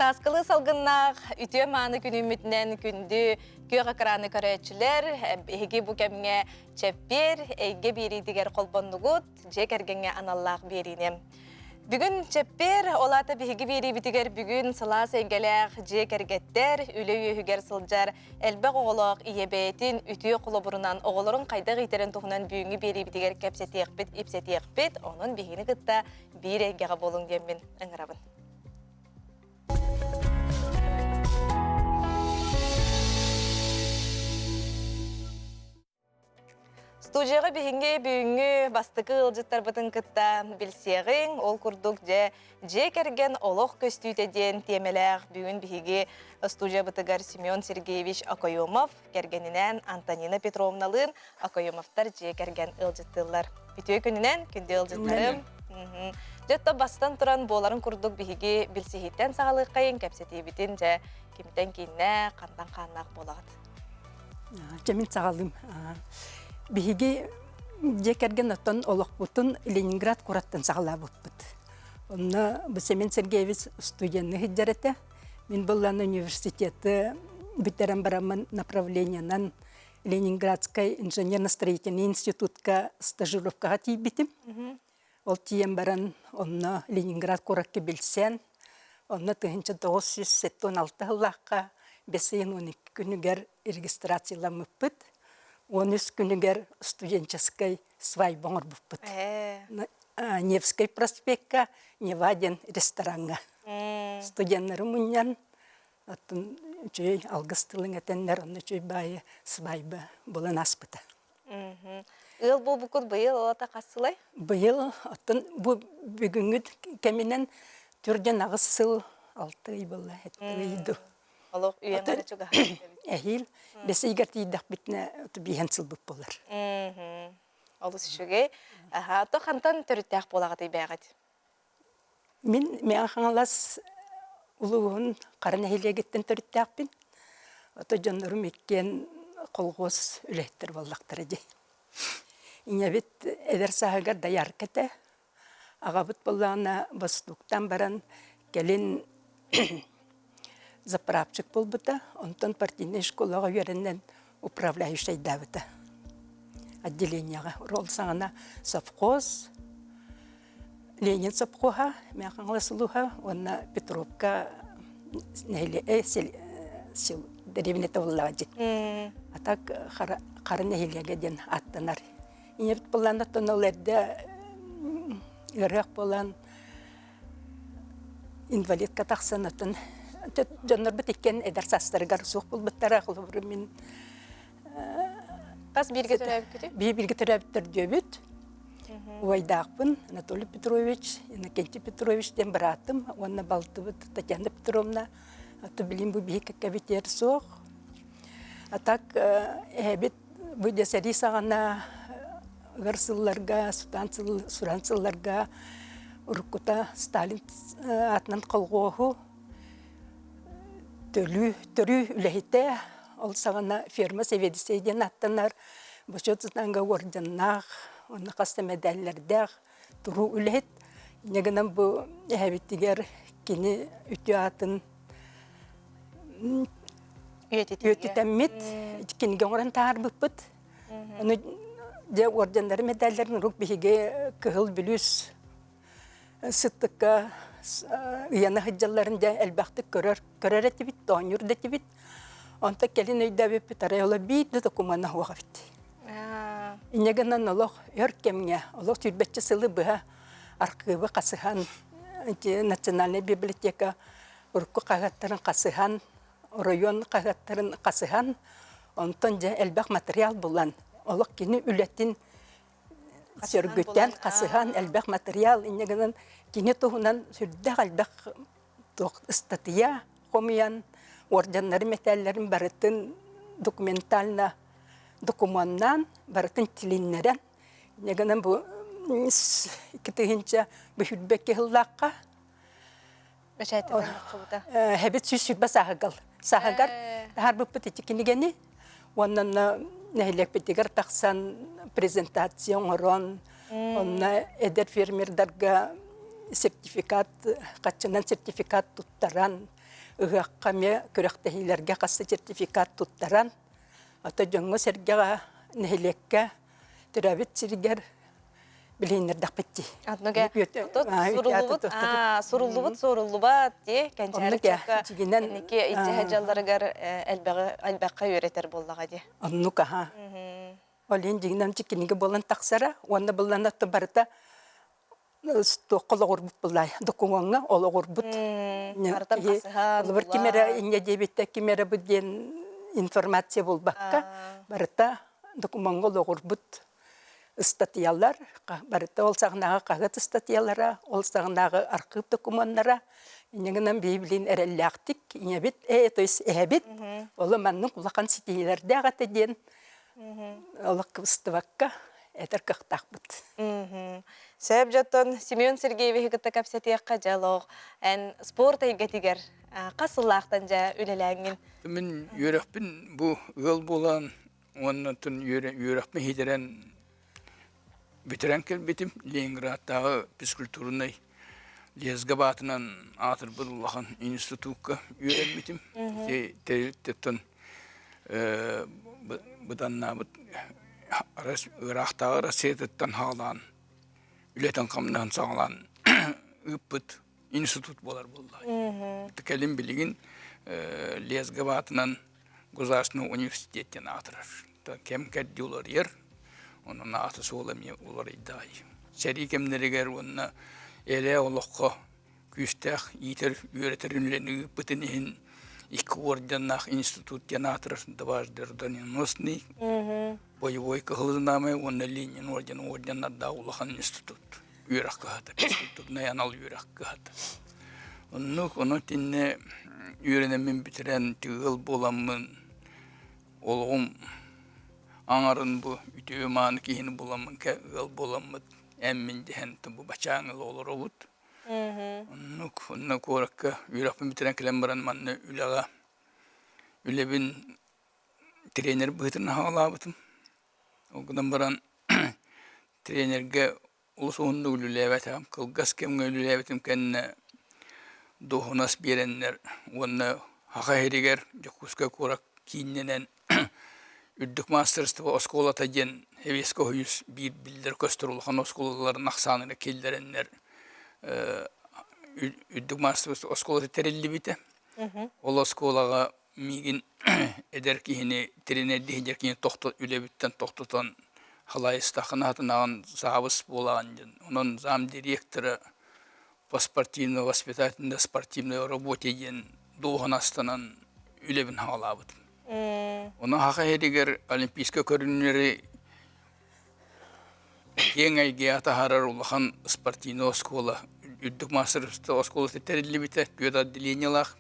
Сааскылыы салгыннаах үтүө мааны күнүммүтүнэн күндү күөх экраны көрөөччүлэр, эһиги бу кэмҥэ чэппиэр эйгэ биэриитигэр холбоннугут, дьиэ кэргэҥҥэ аналлаах биэриини. Бүгүн чэппиэр, ол аата биһиги биэриибитигэр бүгүн сылаас эйгэлээх дьиэ кэргэттэр, үлэ үөһүгэр сылдьар элбэх оҕолоох ийэ бэйэтин үтүө холобурунан оҕолорун хайдах иитэрин туһунан бүгүҥҥү биэриибитигэр кэпсэтиэхпит, ипсэтиэхпит. Онон биһигини кытта биир эйгэҕэ буолуҥ диэммин ыҥырабын. Студияҕа биһиги бүгүҥҥү бастакы ыалдьыттарбытын кытта билсиэҕиҥ. Ол курдук дьэ дьиэ кэргэн олох көстүүтэ диэн тиэмэлээх бүгүн биһиги студиябытыгар Семен Сергеевич Окоемов кэргэнинээн Антонина Петровналыын Окоемовтар дьиэ кэргэн ыалдьыттыыллар. Үтүө күнүнэн, күндү ыалдьыттарым. Дьэ, бастан туран буоларын курдук биһиги билсиһииттэн саҕалыаххайын, кэпсэтиибитин дьэ кимтэн кииннээх, хантан хааннаах буолаҕыт? Дьэ мин саҕалыым. Биһиги дьиэ кэргэн оттон олохпутун Ленинград куораттан саҕалаабыппыт. Онно бу Семен Сергеевич студенны сылдьар этэ. Мин быллан университеты бүтэрэн бараммын направлениенан Ленинградскай инженерно-строительный институтка стажировкаҕа тиийбитим. Ол тиийэн баран онно Ленинград куоракка билсэн, онно 1976 сыллаахха бэс ыйын 12 күнүгэр регистрацияламмыппыт. 13 күнүгэр студенческой свадьба оҥорбуппут. Невскай проспекка Нева диэн рестораҥҥа. Студеннары мунньан, оттон үчүгэй алгыс тылын этэннэр, онно үчүгэй баайы свадьба буолан ааспыта. Ыал буолбуккут быйыл олото хас сылай? Быйыл оттон бу бүгүҥҥү кэминэн түрдэн аҕыс сыл алты ый буолла ый ду. Олох үйэм эрэ чугаһаабыт эбит. Эһиил бэс ыйыгар тиийдэхпитинэ биһэн сылбыт буолар. Олус үчүгэй. Аха, то хантан төрүттээх буолаҕытый бээҕит? Мин Мэҥэ Хаҥалас улууһун Хара нэһилиэгиттэн төрүттээхпин. Ото дьоннорум иккиэн колхуос үлэһиттэр буоллахтара дии. Ийэбит эдэр сааһыгар доярка этэ. Аҕабыт буоллаҕына бостууктаан баран кэлин заправщик буолбута, онтон партийнай школаҕа үөрэнэн управляющайдаабыта отделениеҕа. Ол саҕана совхоз, Ленин сопхуоһа, Мэҥэ Хаҥалас улууһа уонна Петровка нэһилиэ сил дэриэбинэтэ буоллаҕа дии. А так Хара нэһилиэгэ диэн ааттанар. Ийэбит буоллаан оттон ол эрдэ ыарыах буолан инвалидка тахсан оттон дьоннорбут иккиэн эдэр саастарыгар суох буолбуттара. Холобур мин Хас бииргэ төрөөбүккүтүй? Биир бииргэ төрөөбүттэр диэбит. Убайдаахпын Анатолий Петрович, Иннокентий Петрович диэн быраатым уонна балтыбыт Татьяна Петровна. А билин бу биһи кэккэбитигэр суох. А так эһэбит бу дьэ сэрии саҕана ыар сылларга, сутаан сыл, суран сылларга уруккута Сталин аатынан колхуоһу төлүү, төрүү үлэһитэ, ол саҕана ферма сэбиэдиссэйэ диэн ааттанар, Бочуот Сытанга уордьаннаах, уонна хас да мэдээллэрдээх туруу үлэһит. Инньэ гынан бу эһэбитигэр кини үтүө аатын үйэтитэммит, кинигэ оҥорон таһаарбыппыт. Ону дьэ уордьаннары мэдээллэрин урук биһиги кыһыл бүлүүс сыттыкка ыйана сылдьалларын дьэ элбэхтик көрөр көрөр этибит, оонньуур да этибит. Онтон кэлин өйдөөбүппүт арай ола биир да докумуона суох эбит. Инньэ гынан олох өр кэмҥэ, олох сүүрбэччэ сылы быһа архыыбы хасыһан, национальнай библиотека урукку хаһыаттарын хасыһан, оройуон хаһыаттарын хасыһан, онтон дьэ элбэх материал булан, олох кини үлэтин сөргүтэн, хасыһан элбэх материал инньэ гынан кини туһунан сүрдээх элбэх туох ыстатыйа хомуйан, орденнары мэтээллэрин барытын документально докумуоннаан барытын тилиннэрэн инньэ гынан бу икки бу сүүрбэкки сыллаахха Эһэбит 120 сааһыгар сааһыгар таһаарбыппыт ити кинигэни уонна онно нэһилиэкпитигэр тахсан презентация оҥорон онно эдэр фермердарга сертификат хаччынан сертификат туттаран. Ыһыахха эмиэ күрэхтэһиилэргэ хас да сертификат туттаран, ото дьоҥҥо-сэргэҕэ, нэһилиэккэ, төрөөбүт сиригэр билиһиннэрдэхпит дии. Оннуга суруллубут, суруллубут суоруллубат дии кэнчээри чакка инники иччэһэ дьалларыгар элбэҕи элбэххэ үөрэтэр буоллаҕа дии. Оннук аха. Ол иһин дьиҥинэн кинигэ буолан тахсара уонна быллан отто барыта туохха олоҕурбут былай докумуоҥҥа олоҕурбут ким эрэ инньэ диэбиттэ ким эрэ бу диэн информация булбакка барыта докумуоҥҥа олоҕурбут ыстатыйалар барыта ол саҕанааҕы хаһыат ыстатыйалара ол саҕанааҕы архыып докумуоннара инньэ гынан биһи эрэллээхтик ийэбит э то есть эһэбит оло маннык улахан ситиһиилэрдээх этэ диэн олох кыбыстыбакка этэр кыахтаахпыт. Сөп дьоттон Семен Сергеевиһи кытта кэпсэтиэххэ дьэ олох эн спорт эйгэтигэр хас сыллаахтан дьэ үлэлээҥҥин? Мин үөрэхпин бу ыал буолан уонна үөрэхпин иһитэрэн бүтэрэн кэлбитим. Ленинградтааҕы физкультурнай Лезга баатынан аатырбыт улахан институкка үөрэммитим. Ити тэрилтэттэн быданнаабыт ыраахтааҕы Россиятыттан хаалаан үлэтин-хамнаһын саҕалаан ыыппыт институт буолар буолла. Кэлин билигин Лезга баатынан Государственный университет диэн аатырар. Кэм кэрдии уларыйар, онон аата суола эмиэ уларыйдаай. Сэрии кэмнэригэр уонна элээ олоххо күүстээх иитэр үөрэтэр үлэни ыыппытын иһин икки орденнаах институт диэн аатырар дважды орденоносный боевой кыһыл знамя уонна Ленин орден орденнардаах улахан институт үөрэх кыһата физкультурнай анал үөрэх кыһата оннук ону итиннэ үөрэнэммин бүтэрэн тыал буоламмын олоҕум аҥарын бу үтүө мааны киһини буламмын ыал буоламмыт эммин дэһэн бу бачааҥы олоробут Оннук онно куоракка үөрэхпин бүтэрэн кэлэн баран манна үлэҕэ үлэбин тренер быһыытынан аҕалаабытым. Ол гынан баран тренергэ олус уһуннук үлэлээбэтэҕим. Кылгас кэмҥэ үлэлээбитим кэннэ дуоһунас биэрэннэр уонна Саха сиригэр Дьокуускай куорат кииннэнэн үрдүк маастарыстыба оскуолата диэн Сэбиэскэй Союз биир биллэр-көстөр улахан оскуолаларын ахсааныгар киллэрэннэр үрдүк маастарыстыба оскуолата тэриллибитэ. Ол оскуолаҕа миигин эдэр киһини тренердии сылдьар киһини үлэбиттэн тохтотон халайыстаххына сатанаҕын саабыс буолаҕын диэн. Онон зам директора по спортивно-воспитательной спортивной работе диэн дуоһунастанан үлэбин хаалаабытым. Ону Саха сиригэр олимпийскай көрүҥнэри киэҥ эйгэҕэ таһаарар улахан спортивнай оскуола, үрдүк маастарыстыба оскуолата тэриллибитэ, түөрт отделениелаах.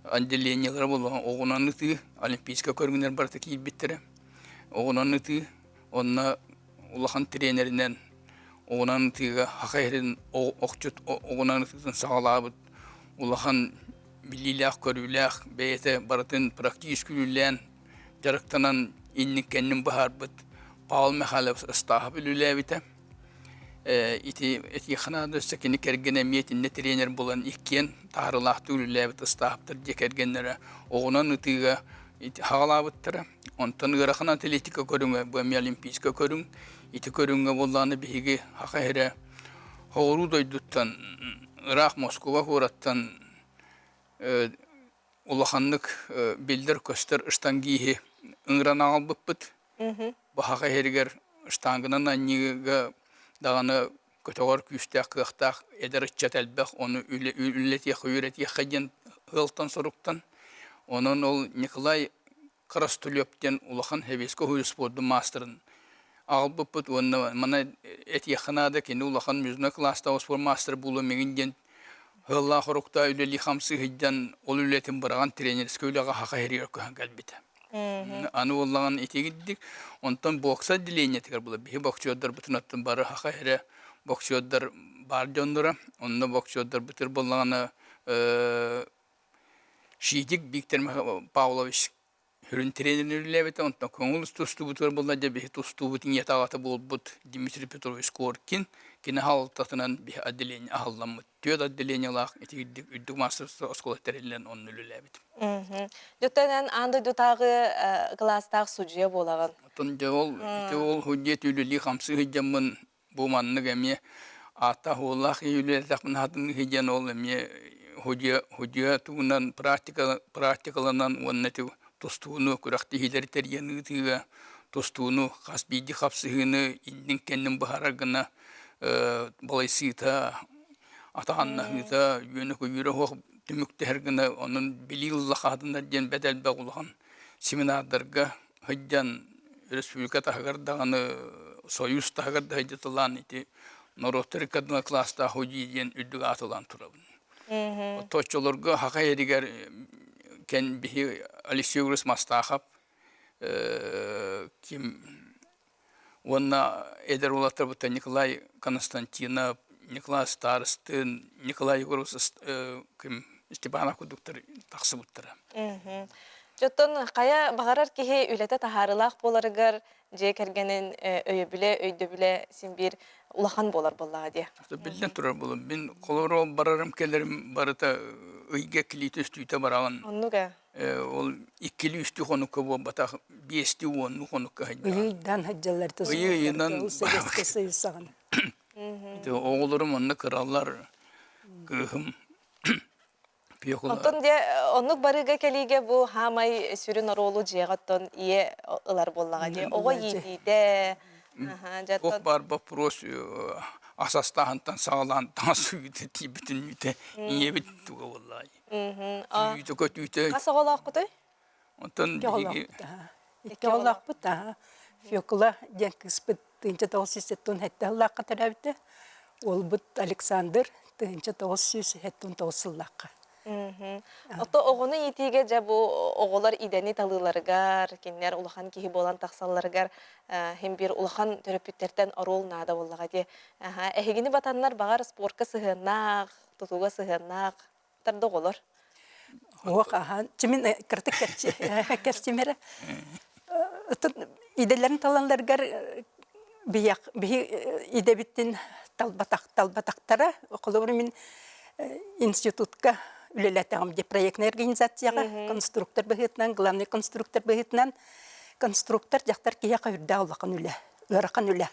Отделениелара буоллаҕына оҕунан ытыы, олимпийскай көрүҥнэр барыта киирбиттэрэ. Оҕунан ытыы, онно улахан тренеринэн оҕунан ытыыга Саха сирин охчут оҕунан ытыытын саҕалаабыт улахан билиилээх-көрүүлээх бэйэтэ барытын практически үлэлээн дьарыктанан инник-кэннин быһаарбыт Павел Михайлович Ыстааһап үлэлээбитэ. Ити этиэххэ наада өссө кини кэргэнэ эмиэ итиннэ тренер буолан иккиэн таһаарыылаахтык үлэлээбит Ыстааһаптар дьиэ кэргэннэрэ оҕунан ытыыга хаҕалаабыттара. Онтон ыарахан атлетика көрүҥэ бу эмиэ олимпийскай көрүҥ. Ити көрүҥҥэ буоллаҕына биһиги Саха сирэ соҕуруу дойдуттан ыраах Москуба куораттан улаханнык биллэр-көстөр штангиһы ыҥыран аҕалбыппыт. Бу Саха сиригэр штанганан анньыыга даҕаны көтөҕөр күүстээх, кыахтаах эдэр ыччат элбэх, ону үлэлэтиэххэ, үөрэтиэххэ диэн ыалтан-соруктан. Онон ол Николай Крастулев диэн улахан сэбиэскэй уһуйу спордун маастарын аҕалбыппыт уонна маны этиэххэ наада, кини улахан международный кылаастаах спорт маастара буолуо миҥин диэн ыаллаах оруктаа үлэлии-хамсыы сылдьан ол үлэтин быраҕан тренерскэй үлэҕэ Саха сиригэр көһөн кэлбитэ. Аны буоллаҕына итигирдик, онтон бокса отделениетыгар була биһи боксердарбытын оттон бары Саха сирэ боксердар баар дьонноро, онно боксердарбытыгар буоллаҕына Шитик Виктор Павлович Сүрүн тренерин үлэлээбитэ, онтон көҥүл тустуубутугар буолла дьэ биһи тустуубут ийэтэ аҕата буолбут Дмитрий Петрович Коркин кини аһалтатынан биһи отделение аһылламмыт. Түөрт отделениелаах ити үрдүк маастарство оскуола тэриллэн онно үлэлээбитим. Дьоттон эн аан дойдутааҕы кылаастаах судьуйа буолаҕын. Оттон дьэ ол ити ол судьуйа үлэлии хамсыы сылдьаммын Бу маннык эмиэ ааттаах-уоллаах киһи үлэлээтэхпинэ хатыныыһы диэн ол эмиэ худьуйа худьуйа туһунан практика практикаланан уонна ити тустууну күрэхтэһиилэри тэрийэн ыытыыга тустууну хас биирдии хапсыһыыны иннин-кэннин быһаарар гына балайсыыта атааннаһыыта үөнэ-көйүүрэ суох түмүктэһэр гына онон билии ылла хаатыннар диэн бэрт элбэх улахан семинардарга сылдьан республика таһыгар даҕаны Союз таһыгар да сылдьыталаан ити норуоттар икки класстаах удьии диэн үрдүк аатылаан турабын. Оччолорго Хаха эригэр кэн биһи Алексей Егорович Мастахов ким уонна эдэр уолаттарбыттан Николай Константинов, Николай Старостин, Николай Егорович ким Степанов курдуктар тахсыбыттара. Дьоттон хайа баҕарар киһи үлэтэ таһаарыылаах буоларыгар дьиэ кэргэнин өйөбүлэ, өйдөбүлэ син биир улахан буолар буоллаҕа дии. Биллэн турар буолун. Мин холоро барарым кэлэрим барыта ыйга килиитэ үстүүтэ бараҕын. Оннук ээ. Ол иккилии-үстүү хонукка буолбатах, биэстии уоннуу хонукка сылдьаҕын. Ыйы-ыйдаан сылдьаллар Ыйы-ыйынан ол Советскай Союз саҕана. Ити оҕолорум онно кыралар, кыыһым Пьехула. Онтон дьэ оннук барыыга кэлиигэ бу хаамай сүрүн оруолу дьиэҕэ оттон ийэ ылар буоллаҕа дии. Оҕо иитиитэ Туох баар боппуруос ас астааһынтан саҕалаан таҥас сууйуута тиийбитин үүтэ ийэбит туга буоллаҕай. Сүүрүүтэ көтүүтэ. Хас оҕолооххутуй? Онтон биһиги Икки оҕолоохпут аха. Фекла диэн кыыспыт 1997 сыллаахха төрөөбүтэ. Уолбут Александр 1979 сыллаахха. Ото оҕону иитиигэ дьэ бу оҕолор идэни талыыларыгар, кинилэр улахан киһи буолан тахсалларыгар хим биир улахан төрөппүттэртэн оруол наада буоллаҕа дии. Эһигини батаннар баҕар спортка сыһыаннаах, тутууга сыһыаннаах тарда оҕолор. Уох ахан чимин кыртык кэрчимэрэ идэлэрин таланларыгар биһи идэбиттин талбатах талбатахтара холобур мин институтка үлэлээтэҕим де проектная организацияҕа конструктор быһыытынан главный конструктор быһыытынан конструктор дьахтар киһиэхэ үрдээх улахан үлэ ыарахан үлэ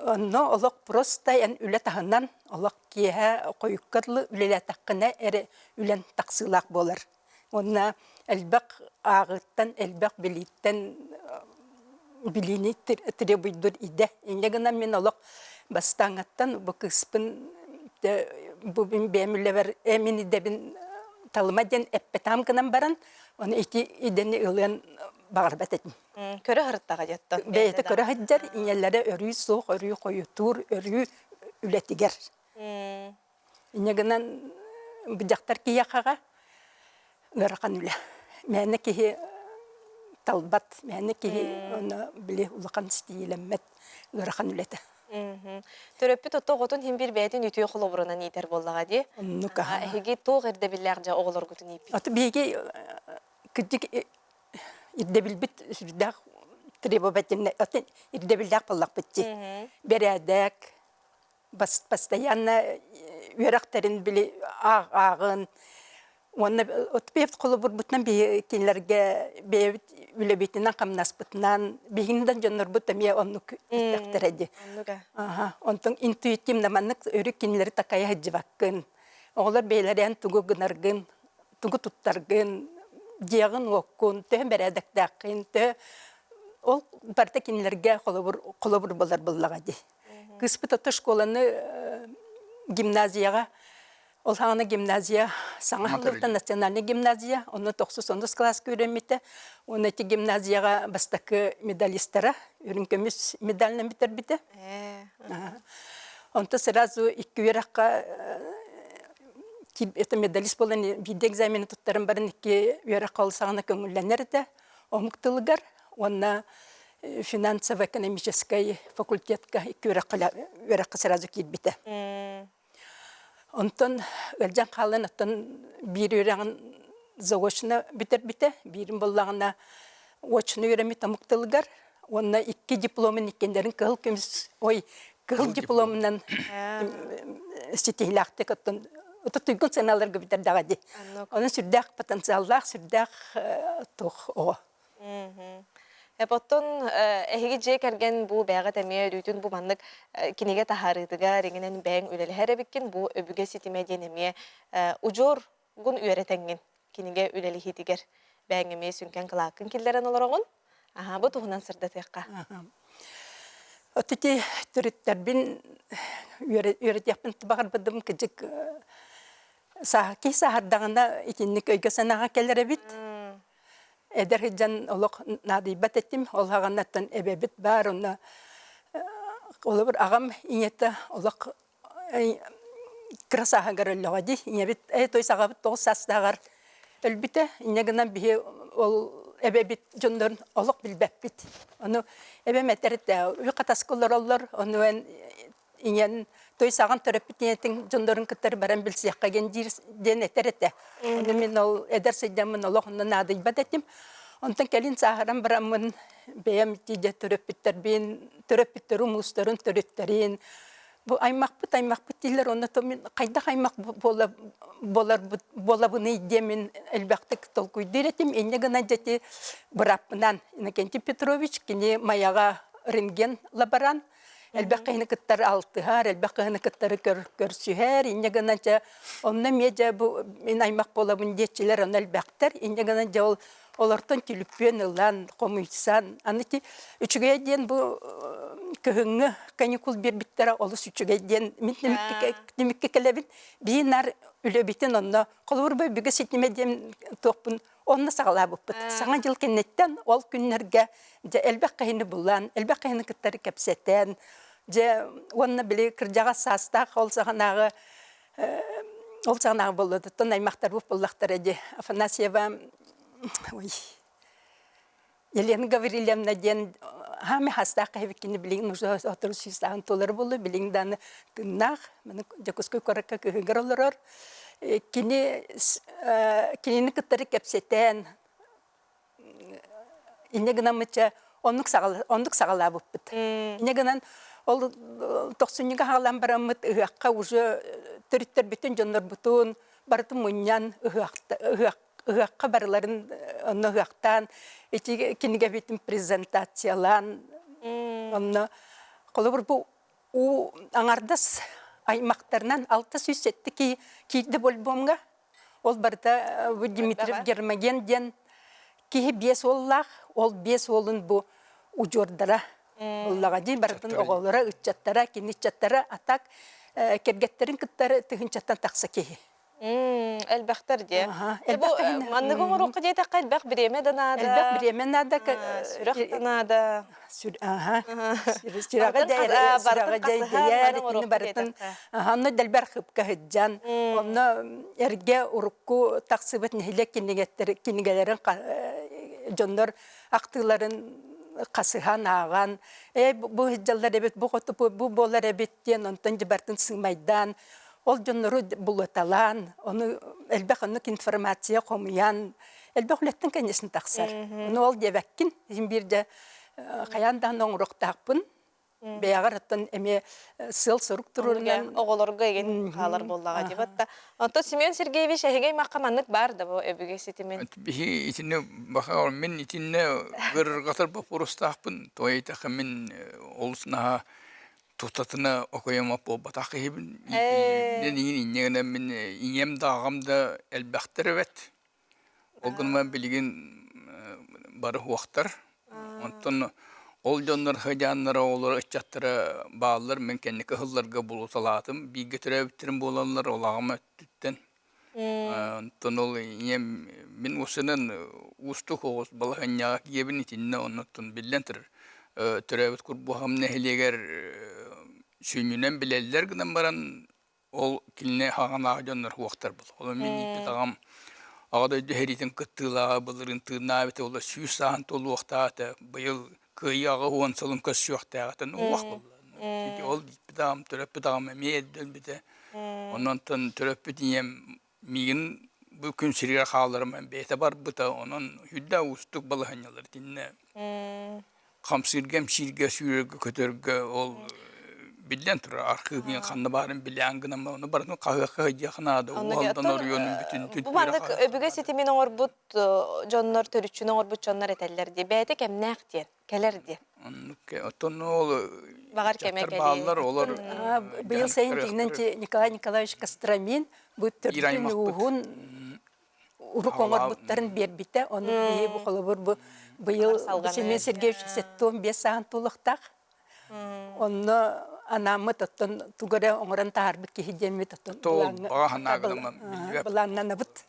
Онно олох просто эн үлэ таһынан олох киэһэ хойукка дылы үлэлээтэххинэ эрэ үлэн тахсыылаах буолар. Уонна элбэх ааҕыыттан, элбэх билииттэн билиини требуйдуур идэ. Инньэ гынан мин олох бастааҥҥыттан бу кыыспын бу мин бэйэм үлэбэр мин идэбин талыма диэн эппэтэҕим гынан баран, ону ити идэни ылыан баҕарбат этим. Көрө сырыттаҕа дьоттон. Бэйэтэ көрө сылдьар, ийэлэрэ өрүү суох, өрүү хойутуур, өрүү үлэтигэр. Инньэ гынан бу дьахтар киһиэхэҕэ ыарахан үлэ. Мээнэ киһи талбат, мээнэ киһи ону били улахан ситиилэммэт ыарахан үлэтэ. Төрөппүт отто оҕотун иһин биир бэйэтин үтүө холобурунан иитэр буоллаҕа дии. Оннук аһа. Эһиги туох ирдэбиллээх дьэ оҕолоргутун ииппит? Аты биһиги кырдьык ирдэбилбит сүрдээх требовательнай ирдэбиллээх буоллахпыт дии. Бэрээдэк, постоянно үөрэхтэрин били ааҕын уонна бэйэбит холобурбутунан кинилэргэ бэйэбит үлэбитинэн хамнаспытынан биһигини да дьоннорбут эмиэ оннук истэхтэрэ дии. Онтон интуитивно маннык өрүү кинилэри такайа сылдьыбаккын. Оҕолор бэйэлэрин тугу гынаргын тугу туттаргын, дьиэҕин-уоккун, төһө бэрээдэктээххин, төһө ол барыта кинилэргэ холобур, холобур буолар буоллаҕа дии. Кыыспыт ото школаны гимназияҕа ол саҕана гимназия саҥа аһыллыбыта национальная гимназия, онно тохсус онус кылааска үөрэммитэ. Уонна ити гимназияҕа бастакы медалистара үрүҥ көмүс медалынан бүтэрбитэ. Онто сразу икки үөрэххэ это медалист буолан биирдэ экзамены туттаран баран икки үөрэххэ ол саҕана көҥүллэнэр этэ омук тылыгар уонна финансово-экономическай факультетка икки үөрэххэ сразу киирбитэ. Онтон ыалдьан хаалан оттон биир үөрэҕин заочно бүтэрбитэ, биирин буоллаҕына очно үөрэммит омук тылыгар уонна икки дипломун иккиэннэрин кыһыл көмүс ой кыһыл дипломунан ситиһилээхтик оттон туйгун сыаналарга бүтэрдэҕэ дии. Онон сүрдээх потенциаллаах, сүрдээх туох оҕо. Оттон эһиги дьиэ кэргэн бу бэйэҕит эмиэ өрүүтүн бу маннык кинигэ таһаарыытыгар иҥинэн бэйэҥ үлэлэһэр эбиккин, бу өбүгэ ситимэ диэн эмиэ удьуор гун үөрэтэҥҥин кинигэ үлэлиһиитигэр бэйэҥ эмиэ сүҥкэн кылааккын киллэрэн олороҕун. Аһаа, бу туһунан сырдатыахха. От ити төрүттэрбин үөрэтиэхпин баҕарбытым кыдьык киһи сааһырдаҕына итинник өйгө-санааҕа кэлэр эбит. Эдэр сылдьан олох наадыйбат этим. Ол аҕаннаттан эбэбит баар, онно холобур аҕам ийэтэ олох кыра сааһыгар өллөҕө дии. Ийэбит ээ той саҕабыт 9 саастааҕар өлбүтэ. Инньэ гынан биһи ол эбэбит дьоннорун олох билбэппит. Ону эбэм этэр этэ, ү хатаска олороллор, ону эн ийэн той саҕан төрөппүт ийэтин дьоннорун кытары баран билсиэххэ диэн диир диэн этэр этэ. Ону мин ол эдэр сылдьаммын олох онно наадыйбат этим. Онтон кэлин сааһыран бараммын бэйэм тиийэ төрөппүттэрбин, төрөппүттэрим уустарын төрүттэрин бу аймахпыт аймахпыт дииллэр онно то мин хайдах аймах буола буоларбыт буолабыный диэмин элбэхтик толкуйдуур этим инньэ гынан дьэти бырааппынан Иннокентий Петрович кини Майаҕа рентген лаборант элбэх киһини кыттары алтыһар, элбэх киһини кыттары көрсүһэр, инньэ гынан дьэ онно эмиэ дьэ бу мин аймах буолабын диэччилэр онно элбэхтэр, инньэ гынан дьэ ол олортон түлүппүөн ылан, хомуйсан, аны ити үчүгэйэ диэн бу кыһыҥҥы каникул биэрбиттэрэ олус үчүгэй диэн мин түмүккэ кэлэбин, биир наар үлэбитин онно холобур бу өбүгэ ситимэ диэн туохпун Онно саҕалаабыппыт. Саҥа дьыл кэнниттэн ол күннэргэ дьэ элбэх киһини булан, элбэх киһини кыттары кэпсэтэн, дьэ уонна били кырдьаҕас саастаах ол саҕанааҕы ол саҕанааҕы буоллатыттан аймахтарбыт буоллахтара дии. Афанасьева ой Елена Гаврильевна диэн хаамай хастаах киһибит кини билигин уже сотору сүүстааҕын туолар буолла билигин даҕаны тыыннаах маны Дьокуускай куоракка кыһыгар олорор кини кинини кыттары кэпсэтэн инньэ гынаммычча оннук оннук саҕалаабыппыт инньэ гынан ол тохсунньуга хаалан бараммыт ыһыахха уже төрүттэрбитин дьоннорбутун барытын мунньан ыһыах ыһыах ыһыахха барыларын онно ыһыахтаан ити кинигэбитин презентациялаан онно холобур бу уу аҥардас аймактарынан 607 киһи киирдэ бу альбомҥа ол барыта бу Дмитриев Гермоген диэн киһи биэс уоллаах ол биэс уолун бу удьуордара буллаҕа дии барытын оҕолоро ыччаттара кини ыччаттара а так кэргэттэрин кыттары тыһыынчаттан тахса киһи Элбэхтэр дии. Бу манныгы оҥоруохха диэтэххэ элбэх бириэмэ да наада. Элбэх бириэмэ наада. Сүрэх да наада. Сүрэҕэ дьэйдийэр, итини барытын онно дэлбэр хыпка сылдьан, онно эргэ урукку тахсыбыт нэһилиэк кинигэлэрин дьоннор ахтыыларын хасыһан ааҕан, ээ бу сылдьаллар эбит, бу хоту бу буолар эбит диэн онтон дьыбартын сыымайдаан Ол дьоннору булуталаан, ону элбэх оннук информация хомуйан, элбэх үлэттэн конечно тахсар. Ону ол диэбэккин, иһин биирдэ хайаан даҕаны оҥоруохтаахпын. Бэйэҕэр оттон эмиэ сыал-сорук туруорунан оҕолорго игин хаалар буоллаҕа дии батта. Онтон Семен Сергеевич эһиги аймахха маннык баар да бу өбүгэ ситимин? Биһи итинне баха мин итинне ырыргатар боппуруостаахпын. Тоҕо мин олус наһаа тутатына окуйаммат буолбатах киһибин. Иитиллибитинэн иҥин инньэ гынан мин ийэм да аҕам да элбэхтэр эбит. Ол гынан билигин бары уохтар. Онтон ол дьоннор сыдьааннара, оҕолоро, ыччаттара бааллар. Мин кэнники ыһылларга булуталаатым. Бииргэ төрөөбүттэрим буолаллар, ол аҕам өттүттэн. Онтон ол ийэм мин уусунан уустук оҕус балаһыанньаҕа киэбин итиннэ оннуттан биллэн турар төрөөбүт Курбуһам нэһилиэгэр сүнньүнэн билэллэр гынан баран ол кинини хаҕанаах дьоннор уохтар был. Ол мин ииппит аҕам Аҕа дойду сэриитин кыттыылааҕа былырыын тыыннаабыта ол 100 сааһын туолуохтаах этэ быйыл Кыайыы 80 сылын көрсүөхтээҕиттэн уох буолла. Ол ииппит аҕам, төрөппүт аҕам эмиэ эрдэ өлбүтэ. Онон төрөппүт ийэм миигин бу күн сиригэр хааларым бэйэтэ барбыта, онон үрдэ уустук балаһыанньалар итиннэ хамсыырга, эмсииргэ, сүүрэргэ, көтөргө ол биллэн турар архыыбын ханна баарын билээн гынан ону барытын хаһыахха сылдьыахха наада уолдан оройуонун бүтүн Бу маннык өбүгэ ситимин оҥорбут дьоннор, төрүччүнү оҥорбут дьоннор этэллэр дии. Бэйэтэ кэмнээх диэн, кэлэр диэн. Оннук оттон ол Баҕар кэмэ дьахтар бааллар, олор Быйыл сайын тигинэн Николай Николаевич Костромин бу төрдүн ууһун урук оҥорбуттарын биэрбитэ. Ону биһи бу холобур бу быйыл Семен Сергеевич 75 сааһын туолуохтаах. Онно анааммыт оттон тугу эрэ оҥорон таһаарбыт киһи диэммит оттон былааннанабыт.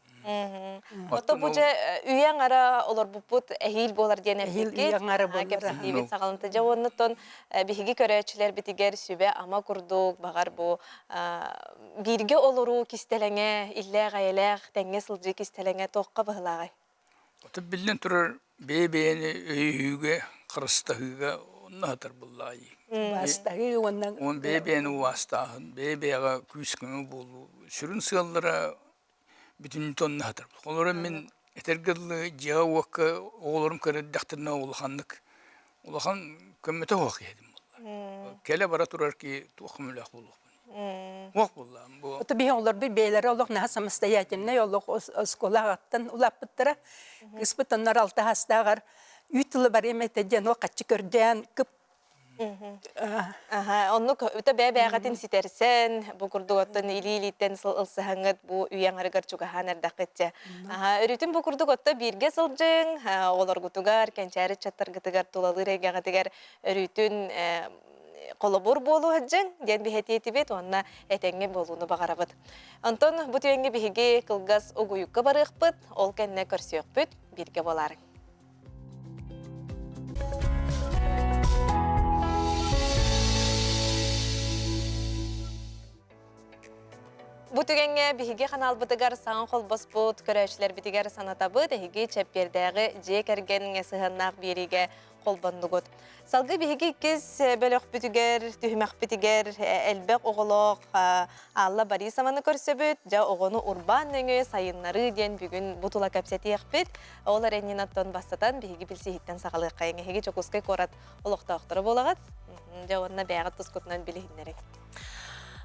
Ото бу дьэ үйэ аҥара олорбуппут эһиил буолар диэн эппиккит. Кэпсэтиибит саҕаланта. Дьэ уоннуттан биһиги көрөөччүлэрбитигэр сүбэ-ама курдук баҕар бу бииргэ олоруу кистэлэҥэ, иллээх-эйэлээх тэҥҥэ сылдьыы кистэлэҥэ туохха быһылааҕый? Ото биллэн турар бэйэ-бэйэни өйөһүүгэ, харыстаһыыга онно сатар буоллаҕай. Убаастаһыы уонна Уон бэйэ-бэйэни убаастааһын, бэйэ-бэйэҕэ күүс-көмө буолуу сүрүн сыаллара бүтүннүүтэ онно сатар. Холобура мин этэргэ дылы дьиэҕэ-уокка оҕолорум көрөрдөхтөрүнэ улаханнык улахан көмөтө суох киһи этим буолла. Кэлэ-бара турар киһи туох көмөлөөх буолуохпун. Уох буоллаҕым бу. Ото биһи оҕолорбут бэйэлэрэ олох наһаа самостоятельнай олох оскуолаҕаттан улааппыттара. Кыыспыт оннор алта саастааҕар үүт тылы барыам этэ диэн ол хаччы көрдөөн кып Аха, оннук өтө бэйэ-бэйэҕитин ситэрсэн, бу курдук оттон илии-илииттэн ылсыһаҥҥыт бу үйэ аҥарыгар чугаһаан эрдэххитчэ. Аха, өрүүтүн бу курдук отто бииргэ сылдьыҥ, оҕолоргутугар, кэнчээри ыччаттаргытыгар, тулалыыр эйгэҕитигэр өрүүтүн холобур буолуу сылдьыҥ диэн биһэтиэтибит уонна этэҥҥэ буолууну баҕарабыт. Онтон бу түгэҥҥэ биһиги кылгас угуйукка барыахпыт, ол кэннэ көрсүөхпүт, бииргэ буолаарыҥ. Бу түгэҥҥэ биһиги ханаалбытыгар саҥа холбоспут көрөөччүлэрбитигэр санатабыт, эһиги чэппиэрдээҕи дьиэ кэргэҥҥэ сыһыаннаах биэриигэ холбоннугут. Салгыы биһиги иккис бөлөхпүтүгэр, түһүмэхпитигэр элбэх оҕолоох Алла Борисованы көрсөбүт. Дьэ, оҕону урбаан нөҥүө сайыннарыы диэн бүгүн бу тула кэпсэтиэхпит. Ол эрэннин оттон бастатан биһиги билсиһиттэн саҕалыаххайыҥ. Эһиги Дьокуускай куорат олохтоохторо буолаҕыт. Дьэ, уонна бэйэҕит тускутунан билиһиннэриҥ.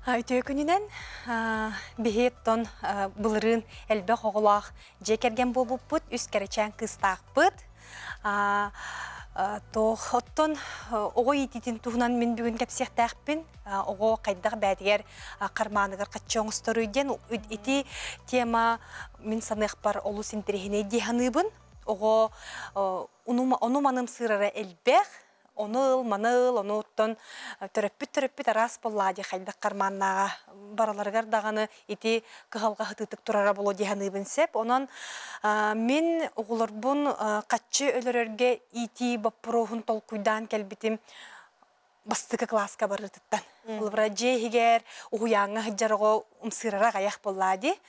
Үтүө күнүнэн биһи оттон былырыын элбэх оҕолоох дьиэ кэргэн буолбуппут, үс кэрэчээн кыыстаахпыт. Туох оттон оҕо иитиитин туһунан мин бүгүн кэпсиэхтээхпин. Оҕо хайдах бээтигэр хармааныгар хаччы оҥосторуй диэн ити тема мин саныахпар олус интэриэһинэй дии саныыбын. Оҕо ону манымсыырара элбэх, ону ыл, маны ыл, ону оттон төрөппүт-төрөппүт араас буоллаа дии хайдах карманнааҕа барыларыгар даҕаны ити кыһалҕа сытыытык турара буолуо дии саныыбын сөп. Онон мин оҕолорбун хаччы өлөрөргө иитии боппуруоһун толкуйдаан кэлбитим бастакы кылааска барыытыттан. Холобура, дьиэ иһигэр уһуйааҥҥа сылдьар оҕо ымсыырара аҕыйах буоллаа дии.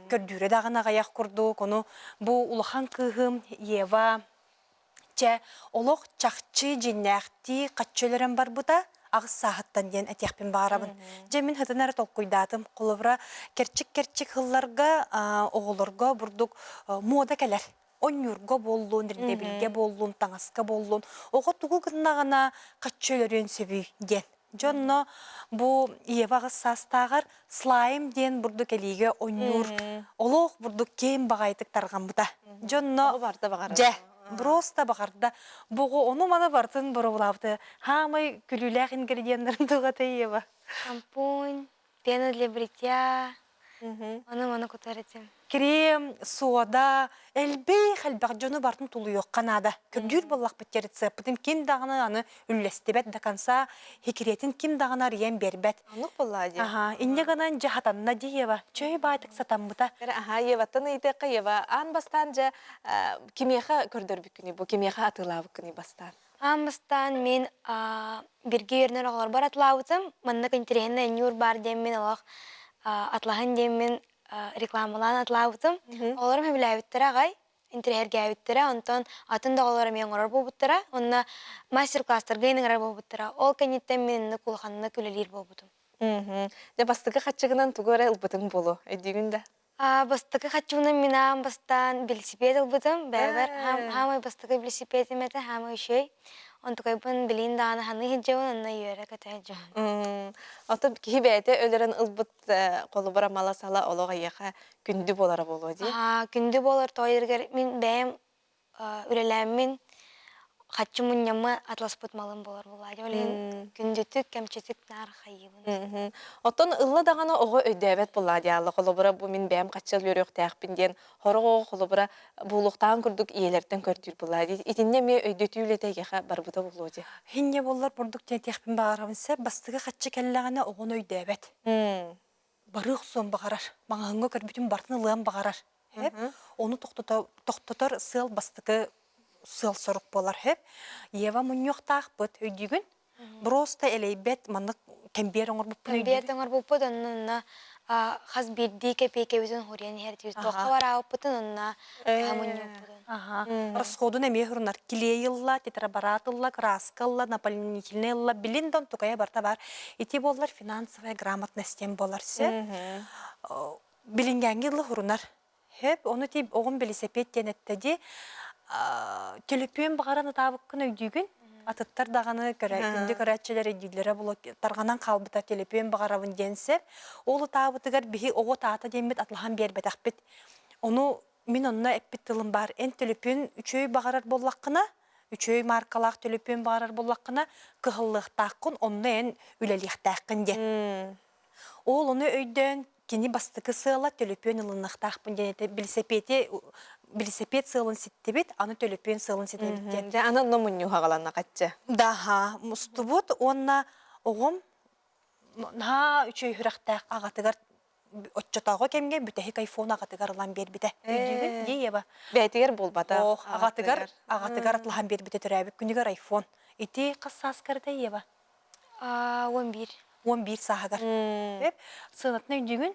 Көрдүүрэ даҕаны аҕыйах курдук. Ону бу улахан кыыһым Ева чэ, олох чахчы дьиҥнээхтии хаччы өлөрөн барбыта аҕыс сааһыттан диэн этиэхпин баҕарабын. Дьэ, мин сытан эрэ толкуйдаатым. Холобура, кэрчик-кэрчик сылларга оҕолорго бурдук муода кэлэр. Онньуурга буоллун, ирдэбилгэ буоллун, таҥаска буоллун, оҕо тугу гыннаҕына хаччы өлөрүөн сөбүй диэн. Дьонно бу Ева аҕыс саастааҕар слайм диэн бурдук элиигэ онньуур олох бурдук киэҥ баҕайытык тарҕаммыта. Дьонно дьэ просто баҕарда. Бугу ону-маны барытын боруобалаабыта. Хаамай күлүүлээх ингредиеннарын туҕата Ева? Шампунь, пена для бритья, Ону-маны кутар этим. Крем, сода, элбэх элбэх дьону барытын тулуйуохха наада. Көрдүүр буоллахпыт рецеппытын ким даҕаны аны үллэстибэт до конца хикириэтин ким даҕаны арыйан биэрбэт. Оннук буоллаа дии. Аха, инньэ гынан дьэ хатанна дии Ева. Чөй баайтык сатаммыта. Аха, Еваттан ыйытыахха Ева, аан бастаан дьэ кимиэхэ көрдөрбүккүнүй бу, кимиэхэ атыылаабыккыный бастаан? Аан бастаан мин бииргэ үөрэнэр оҕолорбор атылаабытым. Маннык интэриэһинэй ньуур баар диэммин олох атлаһын диэммин рекламалаан атылаабытым. Оҕолорум сөбүлээбиттэрэ аҕай, интэриэһиргээбиттэрэ. Онтон атын да оҕолор эмиэ оҥорор буолбуттара. Онно мастер-класстарга ыҥырар буолбуттара. Ол кэнниттэн мин инник улаханнык үлэлиир буолбутум. Дьэ бастакы хаччыгынан тугу эрэ ылбытыҥ буолуо, өйдүүгүн да? Бастакы хаччыбынан мин аан бастаан билисипиэт ылбытым. Бэйэбэр хаамай бастакы билисипиэтим этэ, хаамай үчүгэй. Онтукайбын билигин даҕаны ханыы сылдьабын, онно үөрэ-көтө сылдьабын. Оттон киһи бэйэтэ өлөрөн ылбыт холобура мала-сала олох эйиэхэ күндү буолара буолуо дии. Күндү буолар тоойоргар мин бэйэм үлэлээммин хаччы мунньаммын атласпыт малым буолар буоллаа дии. Ол иһин күндүтүк, кэмчитик наар хайыыбын. Оттон ылла даҕаны оҕо өйдөөбөт буоллаа дии Алла холобура бу мин бэйэм хаччы үөрүөхтээхпин диэн сорох оҕо холобура буолуохтааҕын курдук ийэлэртэн көрдүүр буоллаа дии. Итиннэ эмиэ өйдөтүү үлэтэ эйиэхэ барбыта буолуо дии. Хинньэ буоллар бурдук диэн этиэхпин баҕарабын сөп. Бастакы хаччы кэллэҕинэ оҕону өйдөөбөт. Барыах охсуон баҕарар. Маҥаһыҥҥа көрбүтүн барытын ылыан баҕарар. Хэп. Ону тохтотор сыал бастакы сыал-сорук буолар. Хэп. Ева мунньуохтаахпыт өйдүүгүн? Просто элэйбэт маннык кэмбиэр оҥорбуппун Кэмбиэр оҥорбуппут онно онно хас биирдии кэпиэкэбитин хуруйан иһэрдибит. Туохха бараабыппытын онно хаһа мунньубуппутун. Аха. Расходун эмиэ хурунар. Клей ылла, тетраборат ылла, краска ылла, наполнительный ылла. Билин да онтукайа барыта бар. Ити буоллар финансовая грамотность диэн буолар сөп. Билиҥҥээҥҥи ылла хурунар. Хөп, ону ти оҕом билисэпиэт диэн этте дии. Төлөпүөн баҕаран ытаабыккын өйдүүгүн? Атыттар даҕаны күндү көрөөччүлэр өйдүүллэрэ була тарҕанан хаалбыта төлөпүөн баҕарабын диэн сөп. Ол ытаабытыгар биһи оҕо таата диэммит атлаһан биэрбэтэхпит. Ону мин онно эппит тылым баар эн төлөпүөн үчүгэй баҕарар буоллаххына, үчүгэй мааркалаах төлөпүөн баҕарар буоллаххына, кыһаллыахтааххын, онно эн үлэлиэхтээххин диэн. Ол ону өйдөөн кини бастакы сыала төлөпүөн ылыныахтаахпын диэн этэ. Билисэпиэти билисэпиэт сыалын ситтибит, аны төлөпүөн сыалын ситэбит диэн. Дьэ, аны онно мунньуһаҕаланна хаччы. Даха, мустубут уонна оҕом наһаа үчүгэй сүрэхтээх аҕатыгар оччотооҕу кэмҥэ бүтэһик айфон аҕатыгар ылан биэрбитэ. Өйдүүгүн дии Ева? Бэйэтигэр буолбата. Ох, аҕатыгар аҕатыгар атлаһан биэрбитэ төрөөбүт күнүгэр айфон. Ити хас сааскар этэй Ева? 11. 11 сааһыгар. Эп сыанатын өйдүүгүн?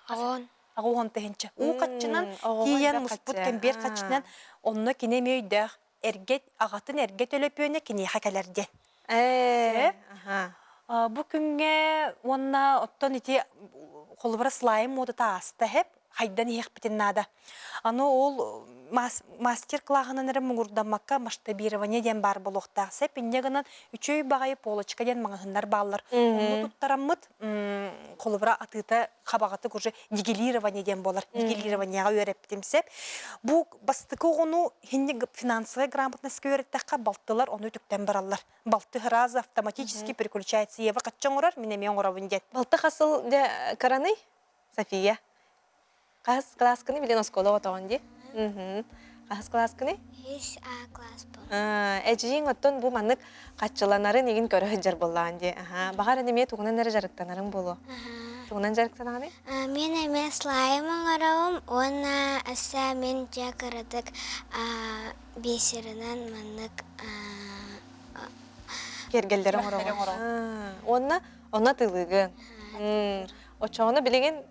Аҕон. Аҕа тыһынча. Уу хаччынан тиийэн муспут кэмбиэр хаччынан онно кини эмиэ өйдөөх эргэ аҕатын эргэ төлөпүөнэ киниэхэ кэлэр диэн. Ээ, Бу күҥҥэ уонна оттон ити холобура слайм муодата ааста хэп хайдан иһиэхпитин наада. Аны ол мастер-класынан эрэ муҥурдаммакка масштабирование диэн баар буолуохтаах. Сэп инньэ гынан үчүгэй баҕайы полочка диэн маҕаһыыннар бааллар. Онно туттараммыт холобура атыыта хабаҕатык уже дигилирование диэн буолар. Дигилированиеҕа үөрэппитим сөп. Бу бастакы оҕону хинни финансовая грамотностька үөрэттэххэ балтылар ону үтүктэн бараллар. Балты сразу автоматически переключается. Ева хачча оҥорор, мин эмиэ оҥоробун диэн. Балты хасыл дьэ кыраный? София. Хас кылааскыны билин оскуола отоҕун дии? Хас кылааскыный? Үс А класс был. Эдьиийиҥ оттон бу маннык хаччыланарын игин көрө сылдьар буоллаҕын дии. Аха. Баҕар эмиэ тугунан эрэ дьарыктанарыҥ буолуо. Тугунан дьарыктанаҕыный? Мин эмиэ слайм оҥоробун уонна өссө мин дьэ кыратык бисерынан маннык Киэргэллэри оҥороҕун. Уонна онно атыылыыгын. Оччоҕуна билигин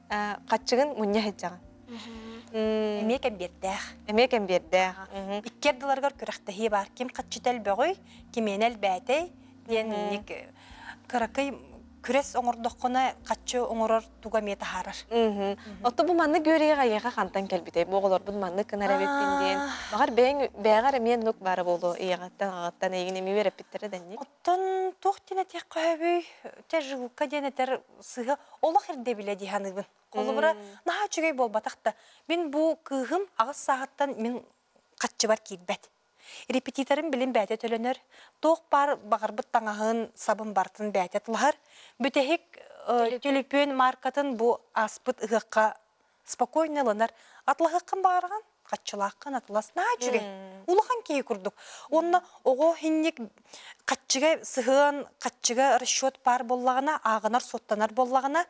хаччыгын мунньа сылдьаҕын. Эмиэ кэмбиэрдээх. Эмиэ кэмбиэрдээх. Икки ардыларыгар күрэхтэһии баар. Ким хаччыта элбэҕүй, кимиэнэ элбээтэй диэн инник кыракый күрэс оҥордоххуна хаччы оҥорор туга эмиэ таһаарар. Оттон бу маннык үөрүйэх эйиэхэ хантан кэлбитэй? Бу оҕолорбун маннык гынар эбиппин диэн. Баҕар бэйэҥ бэйэҕэр эмиэ оннук баара буолуо ийэҕиттэн, аҕаҕыттан эйигин эмиэ үөрэппиттэрэ дэнник. Оттон туох диэн этиэххэ сөбүй? Чэ, жилка диэн этэр сыыһа олох ирдэбилэ дии саныыбын. Холобура, наһаа үчүгэй буолбатах да. Мин бу кыыһым аҕыс сааһыттан мин хаччыбар киирбэт. Репетиторым билин бэйэтэ төлөнөр, туох баар баҕарбыт таҥаһын, сабын барытын бэйэтэ тылаһар. Бүтэһик төлөпүөн маркатын бу ааспыт ыһыахха спокойно ылынар. Атлаһыаххын баҕараҕын, хаччылааххын атлас наһаа үчүгэй. Улахан киһи курдук. Уонна оҕо иһинник хаччыга сыһыан, хаччыга расчет баар буоллаҕына, ааҕынар-суоттанар буоллаҕына,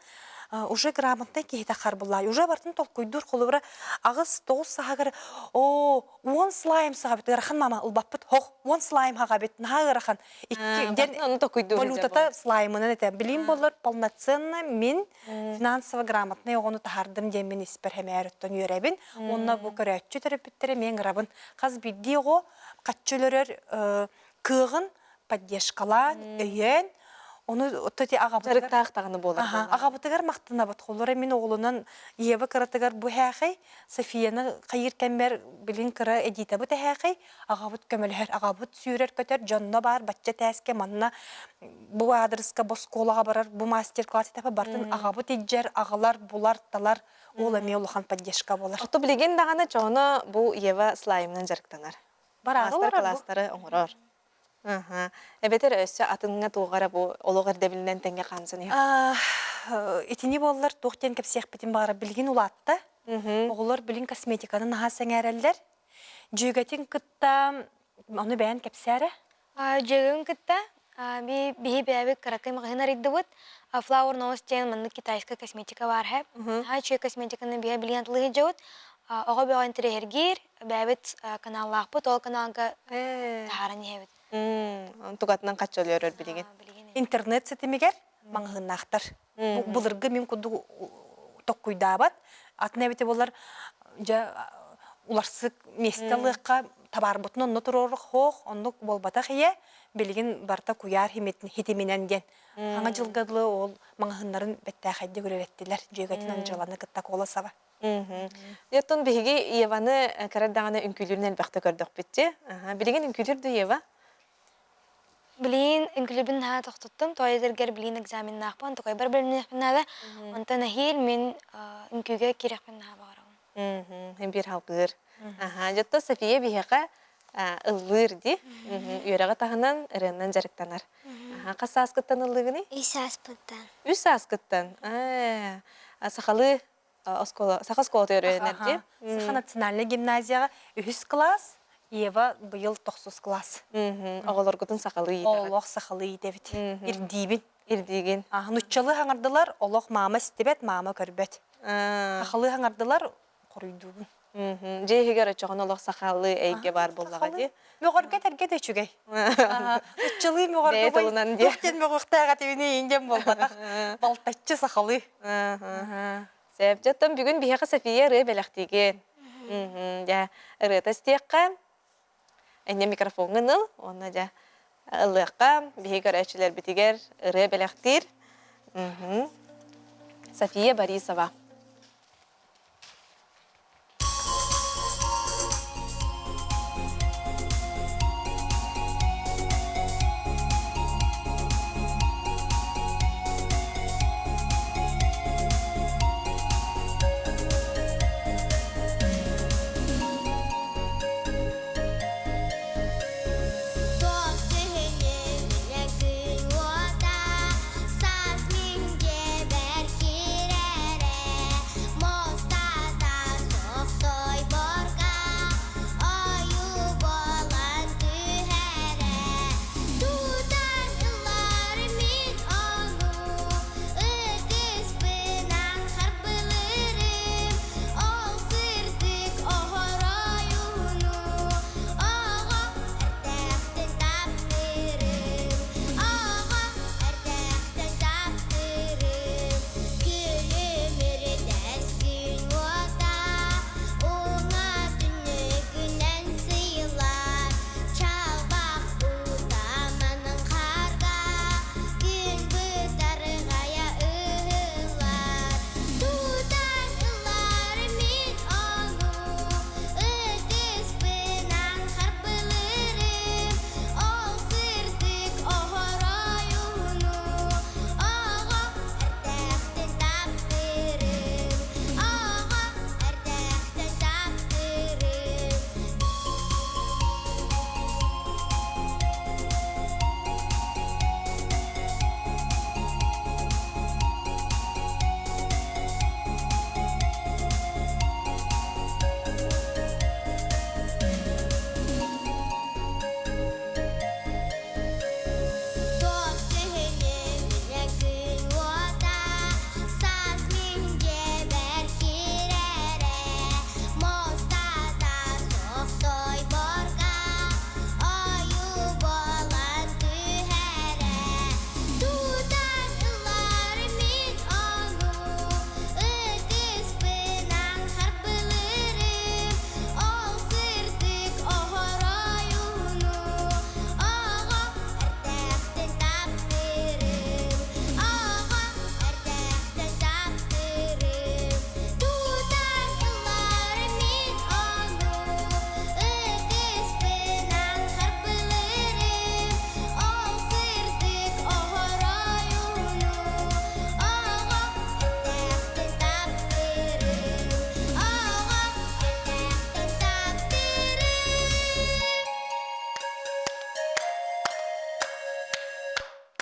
уже грамотнай киһитэ харбыллаай. Уже барытын толкуйдуур холобура 8-9 сааһыгар оо уон слайм саҕабыт ыарахан мама ылбаппыт хох уон слайм хаҕабыт наһаа ыарахан икки диэн валютата слаймынан этэ билим боллар полноценно мин финансово грамотный оҕону таһаардым диэммин испэр хэмээр оттон үөрэбин уонна бу көрөөччү төрөппүттэрэ мен ырабын хас биирдии оҕо хаччы өлөрөр кыаҕын поддержкалаан өйөөн. Ону оттоти аҕабытыгар Дьарыктаах даҕаны буолар Аха, буоллаҕа. аҕабытыгар махтанабыт. Холлоро мин оҕолунан Ева кыратыгар бу эһээхэй, Софияны хайыыр кэммэр билин кыра Эдитабыт эһээхэй, аҕабыт көмөлөһөр, аҕабыт сүүрэр-көтөр, дьонно баар бачча тээскэ манна бу аадырыска бу оскуолаҕа барар, бу мастер-класс этапа барытын аҕабыт илдьэр, аҕалар, булар, талар, ол эмиэ улахан поддержка буолар. Ото билигин даҕаны чоҕуна бу Ева слаймынан дьарыктанар. Бараары олорор бу. Маастар-кылаастары оҥорор. Аха. Эбэтэр өссө атыҥҥа туох эрэ бу олох ирдэбилинэн тэҥҥэ хаамсан иһэр. Итини буоллар туох диэн кэпсиэхпитин баҕара билигин улаатта. Оҕолор билин косметиканы наһаа сэҥээрэллэр. Дьүөгэтин кытта ону бэйэн кэпсээрэ. Дьүөгэбин кытта биһи бэйэбит кыракый маҕаһыын арыйдыбыт. Flower Nose диэн маннык китайскай косметика баар һэ. Наһаа үчүгэй косметиканы биһи билигин атылыы сылдьабыт. Оҕо бөҕө интэриэһиргиир, бэйэбит каналлаахпыт, ол каналга таһааран иһэбит. Тугатынан хаччы өлөрөр билигин. Интернет ситимигэр маҥаһыыннаахтар. Былыргы мин курдук токкуйдаабат. Атын эбитэ буолар, дьэ уларсык миэстэ ылыахха табаарбытын онно туруоруох, оннук буолбатах ийэ. Билигин барыта куйаар хитиминэн диэн. Хаҥа дьылга дылы ол маҥаһыыннарын бэттээхэйдик үлэлэттилэр. Дьүөгэтин Анжеланы кытта Колосова. Оттон биһиги Еваны кыра даҕаны үҥкүүлүүрүн элбэхтэ көрдөхпүт дии. Билигин үҥкүүлүүр дуу Ева? Билигин үҥкүүлүүрбүн наһаа тохтоттум. Тоҕо диэтэргэр билигин экзаменнаахпын, токойбор бэлэмниэхпин наада. Онтон эһиил мин үҥкүүгэ киириэхпин наһаа баҕарабын. Биир халгыыр. Дьэ София биһиэхэ ыллыыр дии. Үөрэҕи таһынан ырыаннан дьарыктанар. Хас сааскыттан ыллыыгыный? Үс сааспыттан. Үс сааскыттан. Сахалыы оскуола саха оскуолатыгар үөрэнэр дии. Саха национальнай гимназияҕа үһүс кылаас, Ева быйыл тохсус кылаас. Оҕолоргутун сахалыы иитэҕит. Олох сахалыы иитэбит. Ирдиибин. Ирдиигин. Нуччалыы хаҥардылар, олох маама истибэт, маама көрбөт. Сахалыы хаҥардылар, хоруйдуубун. Дьиэ иһигэр оччоҕуна олох сахалыы эйгэ баар буоллаҕа дии. Мөҕөргө этэргэ да үчүгэй. Нуччалыы мөҕөргө Бэйэ тылынан диэ. туох диэн мөҕүөхтээх этибиний индиэн буолбатах. Балтаччы сахалыы. Сөп. Дьоттон бүгүн биһиэхэ София ырыа бэлэхтиигин. Дьэ, ырыата истиэххэ. Энньэ микрофоҥҥун ыл, уонна дьэ ылыахха, биһиги көрөөччүлэрбитигэр ырыа бэлэхтиир. София Борисова. Туох күһүнү күн уота, саас мин дьиэбэр киирэрэ.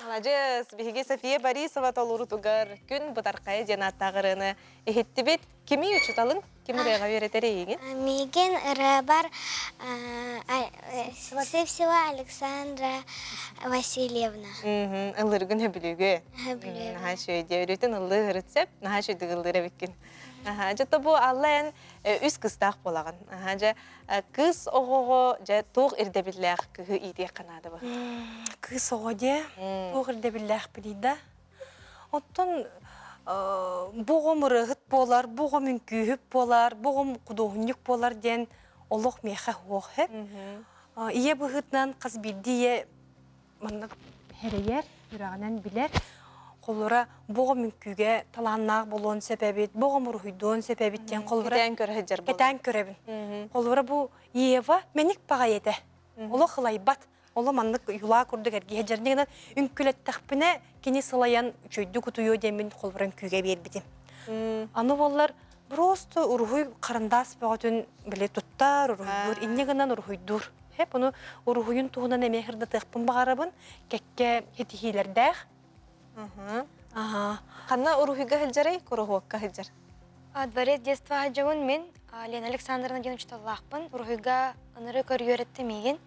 Маладьыас, биһиги София Борисова толорутугар күн бытархайа диэн ааттаах ырыаны иһиттибит. Кими учуталыҥ? Ким ырыаҕа үөрэтэр эйигин? Миигин ырыабар Сивцева Александра Васильевна. Ыллыргын хөбүлүүгү. Хөбүлүүбүн. Наһаа үчүгэй дии. Өрүүтүн ыллыы ырыт сөп. Наһаа үчүгэй ыллыыр эбиккин. Аха, дьэ бу Алла эн үс кыстаах буолаҕын. Аха, дьэ кыыс оҕоҕо дьэ туох ирдэбиллээх кыһы иитиэххэ наада быһыта? Кыыс оҕо диэ туох ирдэбиллээхпиний да? Оттон бу оҕом ырыаһыт буолар, бу оҕом үҥкүүһүт буолар, бу оҕом худуоһунньук буолар диэн олох миэхэ суох эп. Ийэ быһыытынан хас биирдии ийэ маннык эрэйэр, үрэҕинэн билэр. Холура бу оҕом үҥкүүгэ талааннаах буолуон сөп эбит, бу оҕом уруһуйдуон сөп эбит диэн холура Кэтээн көрө сылдьар буолар. Кэтээн көрөбүн. Холура бу Ева мэник баҕайы этэ. Олох ылайбат. Оло маннык юлаа курдук эргиһэ дьэрни гынан үҥкүлэттэхпинэ кини сылайан үчүгэйдик утуйуо диэммин холбура үҥкүүгэ биэрбитим. Аны буоллар просто уруһуй харандаас бөҕөтүн били туттар, уруһуйдуур, инньэ гынан уруһуйдуур. Хэп ону уруһуйун туһунан эмиэ сырдатыахпын баҕарабын. Кэккэ ситиһиилэрдээх. Ханна уруһуйга сылдьарый, куруһуокка сылдьар? Дворец детства сылдьабын мин Лена Александровна диэн учууталлаахпын. Уруһуйга ыныры көрүөрэтти миигин.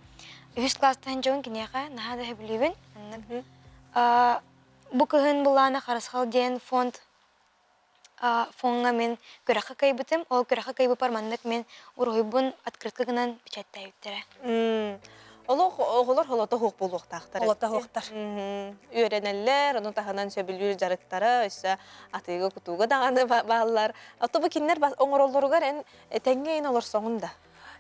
Үһүс класстан сылдьабын киниэхэ наһаа да сөбүлүүбүн. Оннук. Бу кыһын былаана Харысхал диэн фонд фоҥҥа мин күрэххэ кыайбытым. Ол күрэххэ кыайбыппар маннык мин уруһуйбун открытка гынан печаттаабыттара. Олох оҕолор холото суох буолуохтаахтар. Холото суохтар. Үөрэнэллэр, ону таһынан сөбүлүүр дьарыктара, өссө атыыга-кутууга даҕаны бааллар. Ото бу кинилэр оҥороллоругар эн тэҥҥэ ин олорсоҥун да.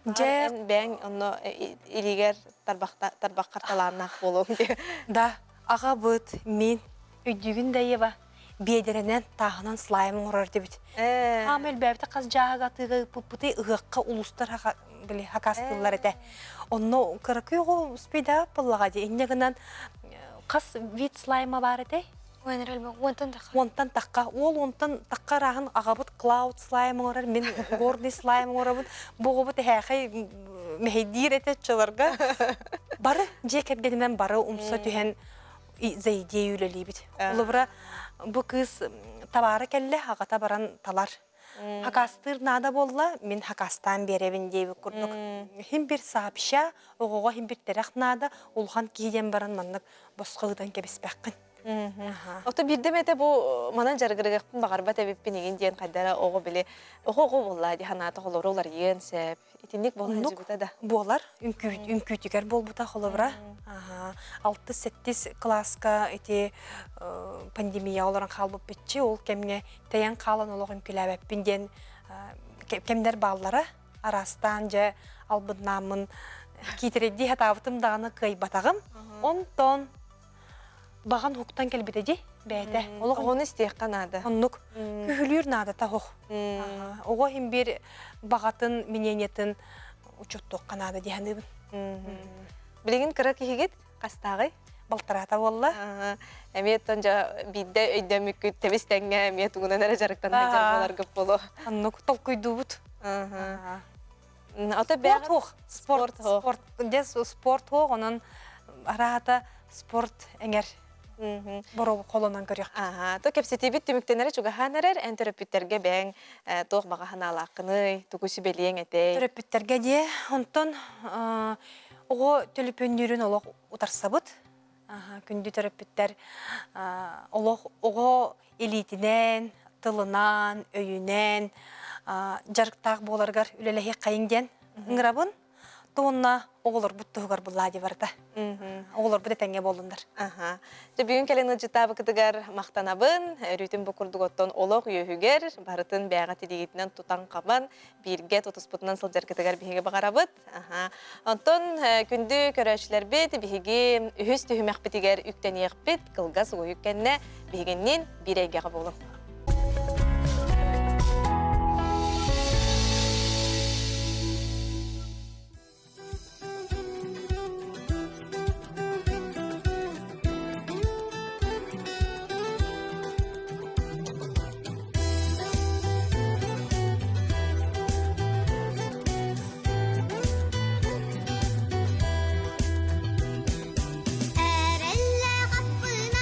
Дьэ, Эн бэйэҥ онно илиигэр тарбаххар талааннаах буолуоҥ дии. Да, аҕабыт, мин, өйдүүгүн да Ева, биэдэрэнэн тааһынан слайм оҥорор этибит. Хаама элбээбитэ хас дьааһыга атыыга ыыппыппытый ыһыахха улуустар били хакастыыллар этэ. Онно кыракый оҕо успейдаабыт буоллаҕа дии. Инньэ гынан хас вид слайма баар этэй? Уонтан тахха. Уонтан тахха. Уол уонтан тахха арааһын аҕабыт клауд слайм оҥорор, мин горный слайм оҥоробун. Бу оҕобут эһээхэй мэһэйдиир этэ оччолорго. Бары дьиэ кэргэнинэн бары умса түһэн за идею үлэлиибит. Холобура, бу кыыс табаара кэллэ, аҕата баран талар. Хакастыыр наада буолла, мин хакастаан биэрэбин диэбит курдук. Хим бир сообща, оҕоҕо хим бир тирэх наада, улахан киһи диэн баран маннык босхо ыытан кэбиспэххин. Ото биирдэ эмэтэ бу манан дьарыгырыахпын баҕарбат эбиппин игин диэн хайдара оҕо били оҕо оҕо буолла дии санаата холобура уларыйыан сөп. Итинник буола Оннук сылдьыбыта да. буолар. Үҥкүүтүгэр буолбута холобура. Алтыс-сэттис кылааска ити пандемия олорон хаалбыппытчы ол кэмҥэ тэйэн хаалан олох үҥкүүлээбэппин диэн кэмнэр бааллара. Араастаан дьэ албыннааммын киитэрэйдии сатаабытым даҕаны кыайбатаҕым. Онтон баҕан уһуктан кэлбитэ дии бэйэтэ. Олох оҕону истиэххэ наада. Оннук. Күһүлүүр наадата оһох. Оҕо иһин биир баҕатын, мнениетын учуоттуохха наада дии саныыбын. Билигин кыра киһигит хастааҕый? Балтараата буолла. Эмиэ оттон дьэ биирдэ өйдөммүккүт тэбис тэҥҥэ эмиэ тугунан эрэ дьарыктанан сылдьар буоларгыт буолуо. Оннук толкуйдуубут. Ото Спорт хуох. Спорт, спорт, дьэ спорт хуох, онон араата спорт эҥэр боруобу холонон көрүөхпүт. Аха, то кэпсэтиибит түмүктэнэрэ чугаһаан эрэр, эн төрөппүттэргэ бэйэҥ туох баҕа санаалааххыный, тугу сүбэлиэҥ этэй? Төрөппүттэргэ диэ, онтон оҕо төлөпүөннүүрүн олох утарсабыт. Күндү төрөппүттэр олох оҕо илиитинэн, тылынан, өйүнэн дьарыктаах буоларыгар үлэлэһиэххэйиҥ диэн ыҥырабын. Туонна оҕолорбут туһугар буллаа дии барыта. Оҕолорбут этэҥҥэ буоллуннар. Аха. Дьэ бүгүн кэлэн ыалдьыттаабыкытыгар махтанабын. Өрүүтүн бу курдук оттон олох үөһүгэр барытын бэйэҕэ тилиигитинэн тутан-хабан бииргэ тутуспутунан сылдьаргытыгар биһиги баҕарабыт. Онтон күндү көрөөччүлэрбит биһиги үһүс түһүмэхпитигэр үктэниэхпит кылгас угуйук кэннэ биһигинниин биир эйгэҕэ буолуҥ. Эрэллээх аппынан.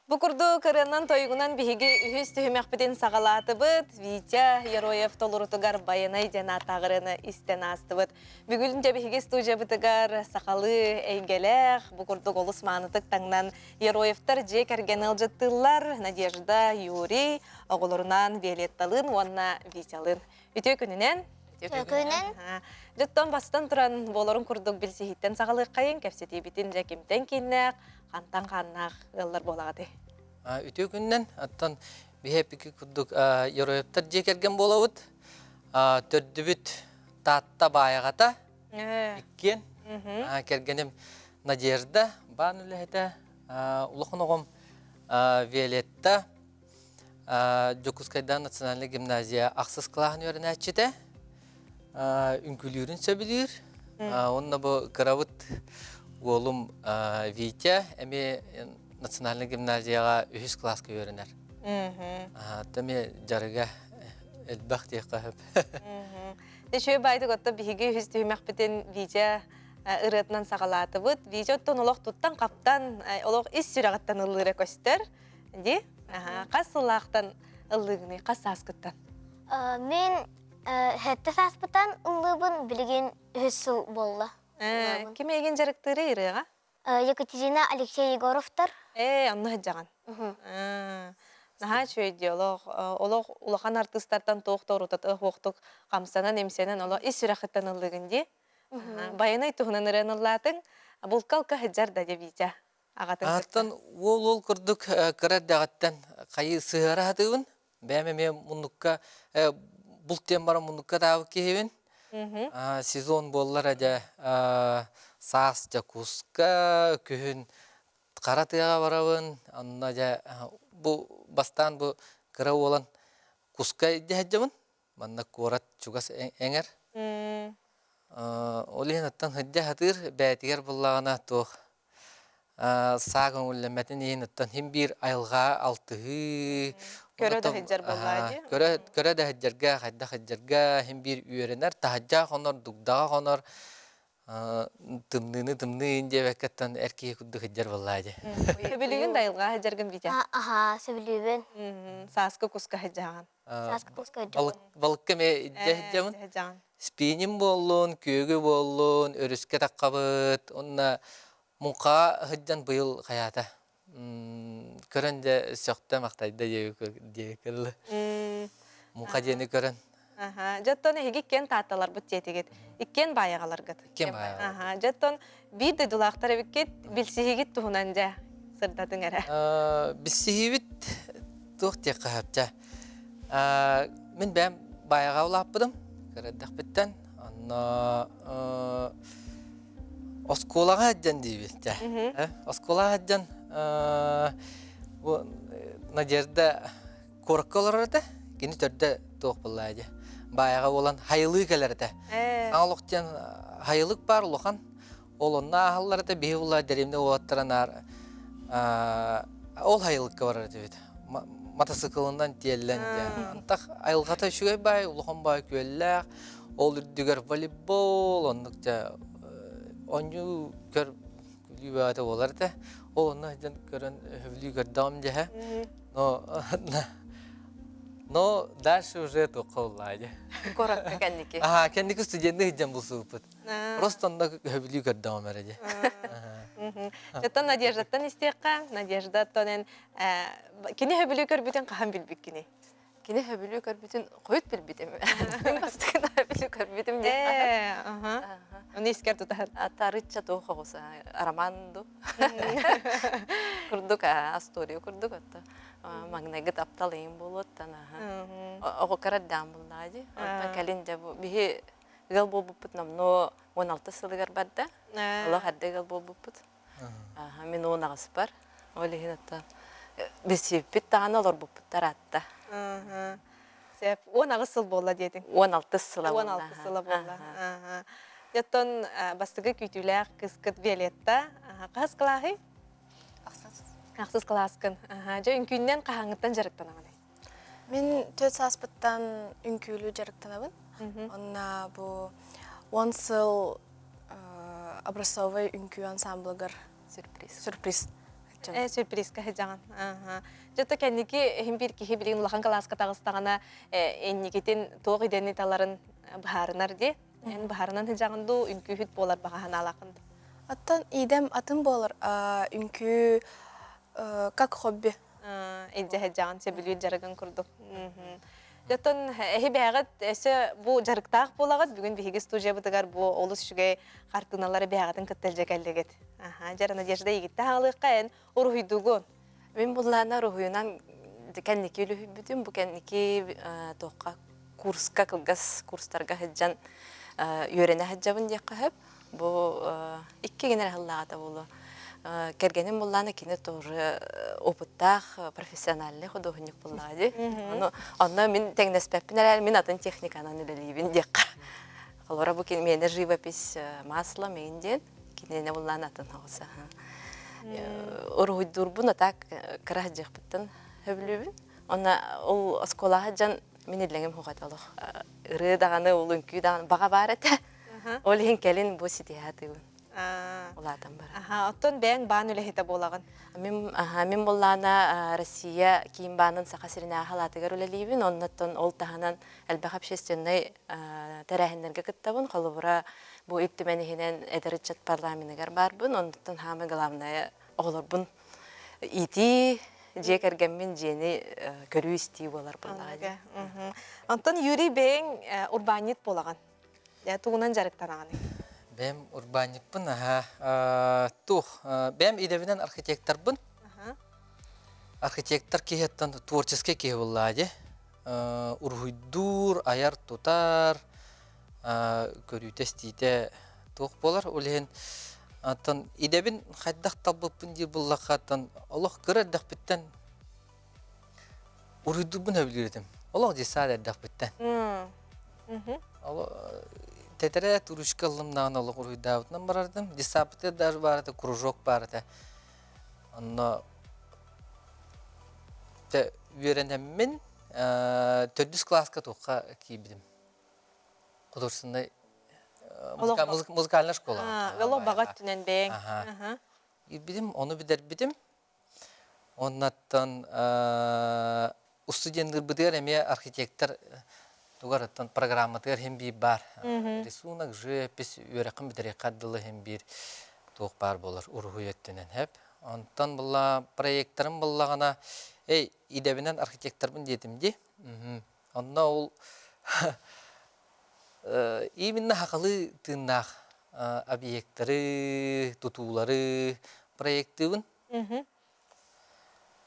Бу курдук ырыанан-тойугунан биһиги үһүс түһүмэхпитин саҕалаатыбыт. Витя Яроев толорутугар Байанай диэн ааттаах ырыаны истэн аастыбыт. Бүгүн дьэ биһиги студиябытыгар сахалыы эйгэлээх, бу курдук олус маанытык таҥнан Яроевтар дьиэ кэргэн ыалдьыттыыллар Надежда, Юрий, оҕолорунаан Виолетталыын уонна Витялыын. Үтүө күнүнэн! Үтүө күнүнэн! Дьоттон бастан туран буоларын курдук билсиһиттэн саҕалыаххайын, кэпсэтиибитин дьэ кимтэн кииннээх, хантан хааннаах ыаллар буолаҕытый? Үтүө күнүнэн! Оттон биһи эпики курдук Яроевтар дьиэ кэргэн буолабыт. Төрдүбүт Таатта Баайаҕата иккиэн. Кэргэним Надежда баан үлэһитэ, улахан оҕом Виолетта Дьокуускайдаан национальнай гимназия ахсыс кылааһын үөрэнээччитэ. Үҥкүүлүүрүн сөбүлүүр. Уонна бу кырабыт уолум Витя эмиэ национальнай гимназияҕа үһүс кылааска үөрэнэр. Эмиэ дьарыга элбэх диэххэ сөп. Үчүгэй баайдык отто биһиги үһүс түһүмэхпитин Витя ырыатынан саҕалаатыбыт. Витя оттон олох туттан-хаптан, олох ис сүрэҕиттэн ыллыыра көстөр. Ди? Хас сыллаахтан ыллыыгыный? Хас сааскыттан? Мин сэттэ сааспыттан ыллыыбын, билигин үһүс сыл буолла. Ким эйигин дьарыктыырый ырыаҕа? Екатерина Алексей Егоровтар. Ээ, онно сылдьаҕын. Наһаа үчүгэй дии олох олох улахан артыыстартан туох да урутата суохтук хамсанан-имсэнэн олох ис сүрэххиттэн ыллыыгын дии. Байанай туһунан ырыаны ыллаатыҥ. Булка-алка сылдьар да дии Витя. Аҕатын кытта. Аттан уол-уол курдук кыра эрдэҕиттэн хайыы сыһыара сатыыбын. Бэйэм эмиэ муннукка булт диэн баран муннукка таабыт киһибин. Сезон буоллар дьэ саас Дьокууска, күһүн хара тыаҕа барабын. Онно дьэ бу бастаан бу кыра уолан куска илдьэ сылдьабын. Манна куорат чугас эҥэр. Ол иһин оттон сылдьа сатыыр бэйэтигэр буллаҕына туох саа көҥүллэммэтин иһин оттон син биир айылҕа алтыһыы Көрө да сылдьар буоллаа дии. Көрө көрө да сылдьарга, хайдах сылдьарга син биир үөрэнэр, таһырдьа хонор, дугдаҕа хонор, тымныыны тымныы иһин диэбэккэттэн эр киһи курдук сылдьар буоллаа дии. Сөбүлүүгүн да айылҕа сылдьаргын Витя? Аһаа, сөбүлүүбүн. Сааскы куска сылдьаҕын. Сааскы куска сылдьабын. Балыкка эмиэ илдьэ сылдьабын. Спиним буоллун, күөгү буоллун, өрүскэ таххабыт. Уонна муҥхаҕа сылдьан быйыл хайаата. Көрөн дьэ сөхтө махтайда диэки Муҥха диэни көрөн. Аха, дьоттон эһиги иккиэн таатталарбыт диэтигит. Иккиэн баайаҕаларгыт. Иккиэн баайаҕаларгыт. Аха, дьоттон биир дойдулаахтар эбиккит, билсиһигит туһунан дьэ сырдатыҥ эрэ. Билсиһиибит туох диэххэ сөп дьэ. Мин бэйэм баайаҕа улааппытым, кыра эрдэхпиттэн. Онно оскуолаҕа сылдьан диибит дьэ. Оскуолаҕа сылдьан бу Надежда куоракка олорор этэ. Кини төрдө туох буоллаа дии. Баайаҕа буолан хайылыы кэлэр этэ. Саҥа олох диэн хайылык баар улахан. Ол онно ааһаллар этэ, биһи була дэриэбинэ уолаттара наар ол хайылыкка барар этибит. Матасыкылынан тиэллэн диэн. Антах айылҕата үчүгэй баай, улахан баай күөллээх, ол үрдүгэр волейбол, оннук дьэ оонньуу көр күлүү бөҕөтө буолар этэ. Ол онно сылдьан көрөн сөбүлүү көрдөҕүм дьэһэ. Но но дальше уже туохха буллаа дьэ. Куоракка кэнники. Аха, кэнники студенты сылдьан булсубуппут. Просто онно сөбүлүү көрдөҕүм эрэ дьэ. Оттон Надеждаттан истиэххэ, Надежда оттон эн кини сөбүлүү көрбүтүн хаһан билбиккиний? Кини сөбүлүү көрбүтүн хойут билбитим. Мин бастакы сөбүлүү көрбүтүм диэн. Оны искер тутаһын. Тарычча туох оҕус роман ду. Курдук история курдук отто. Маҥнайгы таптал иин буолуоттан оҕо кыра даам буллаа дии. Онтон кэлин дьэ бу биһи ыал буолбуппут номнуо 16 сылыгар барда. Олох эрдэ ыал буолбуппут. Мин 18-пар. Ол иһин оттон билсибиппит даҕаны олорбуппуттар аатта. Сөп. 18 сыл буолла диэтиҥ. 16 сыла буолла. 16 сыла буолла. Оттон бастакы күүтүүлээх кыыскыт Виолетта хаһыс кылааһый? Ахсыс. Ахсыс кылааскын. Дьэ, үҥкүүннэн хаһааҥҥыттан дьарыктанаҕыный? Мин төрт сааспыттан үҥкүүлүү дьарыктанабын. Онно бу он сыл образцовай үҥкүү ансамблыгар сюрприз сюрприз. Э, сюрпризка сыдьаҕын. Аха. Дьэ, кэнники иһин биир киһи билигин улахан кылааска таҕыстаҕына, инникитин туох идэни таларын быһаарынар дии. Эн быһаарынан сыдьаҕын дуу, үҥкүүһүт буолар баҕа санаалааххын дуу? Оттон идэм атын буолар. Үҥкүү как хобби. Илдьэ сылдьаҕын, сөбүлүүр дьарыгын курдук. Оттон эһи бэйэҕит өссө бу дьарыктаах буолаҕыт. Бүгүн биһиги студиябытыгар бу олус үчүгэй хартыыналары бэйэҕитин кытта илдьэ кэллигит. Аха, дьэ, Надежда игиттэ хаалыахха эн уруһуйдуугун. Мин буллаана уруһуйунан кэнники үлүһүйбүтүм. Бу кэнники туохха курска кылгас курстарга сылдьан үөрэнэ сылдьабын диэххэ сөп. Бу икки генер аһыллаҕата буолуо. Кэргэним буллаана кини тоже опыттаах профессиональный художник буллаҕа дии. Ону онно мин тэҥнэспэппин эрээри мин атын техниканан үлэлиибин диэххэ. Холобура бу миэнэ живопись масло мин диэн кинини буллаан атын оҕуса. Уруһуйдуурбун а так кыра сылдьыахпыттан сөбүлүүбүн. Онно ол оскуолаҕа дьон мин иллэҥим суох этэ олох. Ырыа даҕаны, ол үҥкүү даҕаны баҕа баар этэ. Ол иһин кэлин бу ситиһэ сатыыбын. Улаатан баран. Аха, оттон бэйэҥ баан үлэһитэ буолаҕын. Мин аха, мин буллаана Россия киин баанын Саха сиринээҕи халаатыгар үлэлиибин. Оннуттан ол таһынан элбэх общественнай тэрээһиннэргэ кыттабын. Холобура, бу Ил Түмэн иһинэн эдэр ыччат парламеныгар баарбын. Оннуттан хаамай главное оҕолорбун иитии, дьиэ кэргэммин дьиэни көрүү-истии буолар буоллаҕа дии. Онтон Юрий бэйэҥ урбаанньыт буолаҕын. Тугунан дьарыктанаҕыный? Бэйэм урбаанньыппын, аха. Туох, бэйэм идэбинэн архитекторбын. Архитектор киһиттэн творческий киһи буоллаа дии. Уруһуйдуур, айар-тутар, көрүүтэ-истиитэ туох буолар. Ол иһин оттон идэбин хайдах талбыппын диир буоллахха, оттон олох кыра эрдэхпиттэн Уруйдуурбун сөбүлүүр этим. Олох десаат эрдэхпиттэн. Тэтэрээт ручка ыллым даҕаны олох уруйдаабытынан барардым. Десаппытыгар даже баар этэ, кружок баар этэ. Онно үөрэнэммин төрдүс кылааска туохха киирбитим. Художественнай музыкальная школа. Олох баҕа өттүнэн бэйэҥ. Киирбитим, ону бүтэрбитим. Оннаттан устудьуоннуурбутугар эмиэ архитектор тугарыттан программатыгар иһин биир баар. Рисунок, живопись үөрэххин бүтэриэххэ дылы иһин биир туох баар буолар уруһуй өттүнэн хэп. Онтон булла проекторым буллаҕына, эй, идэбинэн архитекторбын диэтим дии. Онно ол именно хахалыы тыыннаах объектары, тутуулары проектыыбын.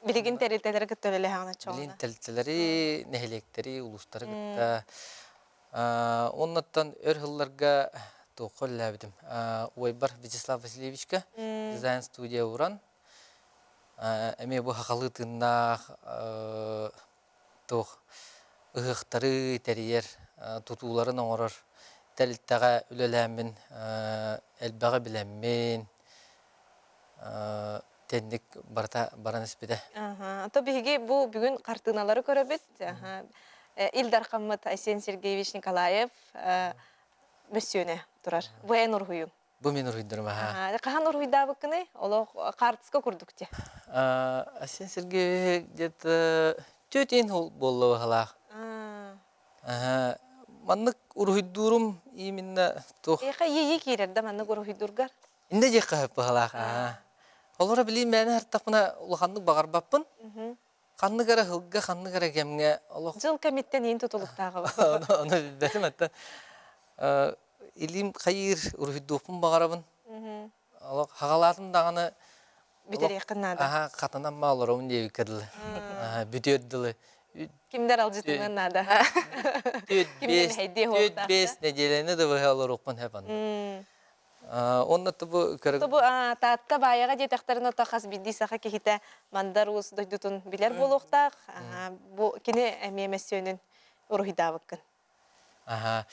Билигин тэрилтэлэри кытта үлэлэһэҕин оччоҕуна? Билигин тэрилтэлэри, нэһилиэктэри, улуустары кытта. Оннуттан өр сылларга туохха үлэлээбитим. Уойбар Вячеслав Васильевичка дизайн-студия уран эмиэ бу хахалыы тыыннаах туох ыһыахтары тэрийэр, тутууларын оҥорор тэрилтэҕэ үлэлээммин элбэҕи билэммин тэнник барыта баран испитэ. То биһиги бу бүгүн хартыыналары көрөбүт. Ил Дархаммыт Айсен Сергеевич Николаев мөссүөнэ турар. Бу эн уруһуйуҥ. Бу мин уруһуйдарым аха. Хаһан уруһуйдаабыккыный? Олох хаартыска курдук дии. Айсен Сергеевич где-то түөтүн буолла быһалаах. Маннык уруһуйдуурум именно туох Эха иэйии киирэр да маннык уруһуйдуургар? Инде диэххэ сөп быһалаах. Олоро билиим мээнэ артахпына улаханнык баҕарбаппын. Ханнык эрэ сылга, ханнык эрэ кэмҥэ олох Дьыл кэмиттэн иин тутулуктааҕа Ону билбэтим оттон илиим хайыыр уруһуйдуохпун баҕарабын. Олох хаҕалаатым даҕаны бүтэриэххин наада. Аха, хатанан ма олоробун диэбиккэ дылы. Бүтүөр дылы. Кимдэр алдьытыныан наада. Түөрт биэс нэдиэлэни да быһа олоруохпун сөп онно. Онно бу Бу Таатта баайаҕа диэтэхтэрин ото хас биирдии саха киһитэ Мандар Уус дойдутун билэр буолуохтаах. Бу кини эмиэ мөссүөнүн уруһуйдаабыккын. Аха.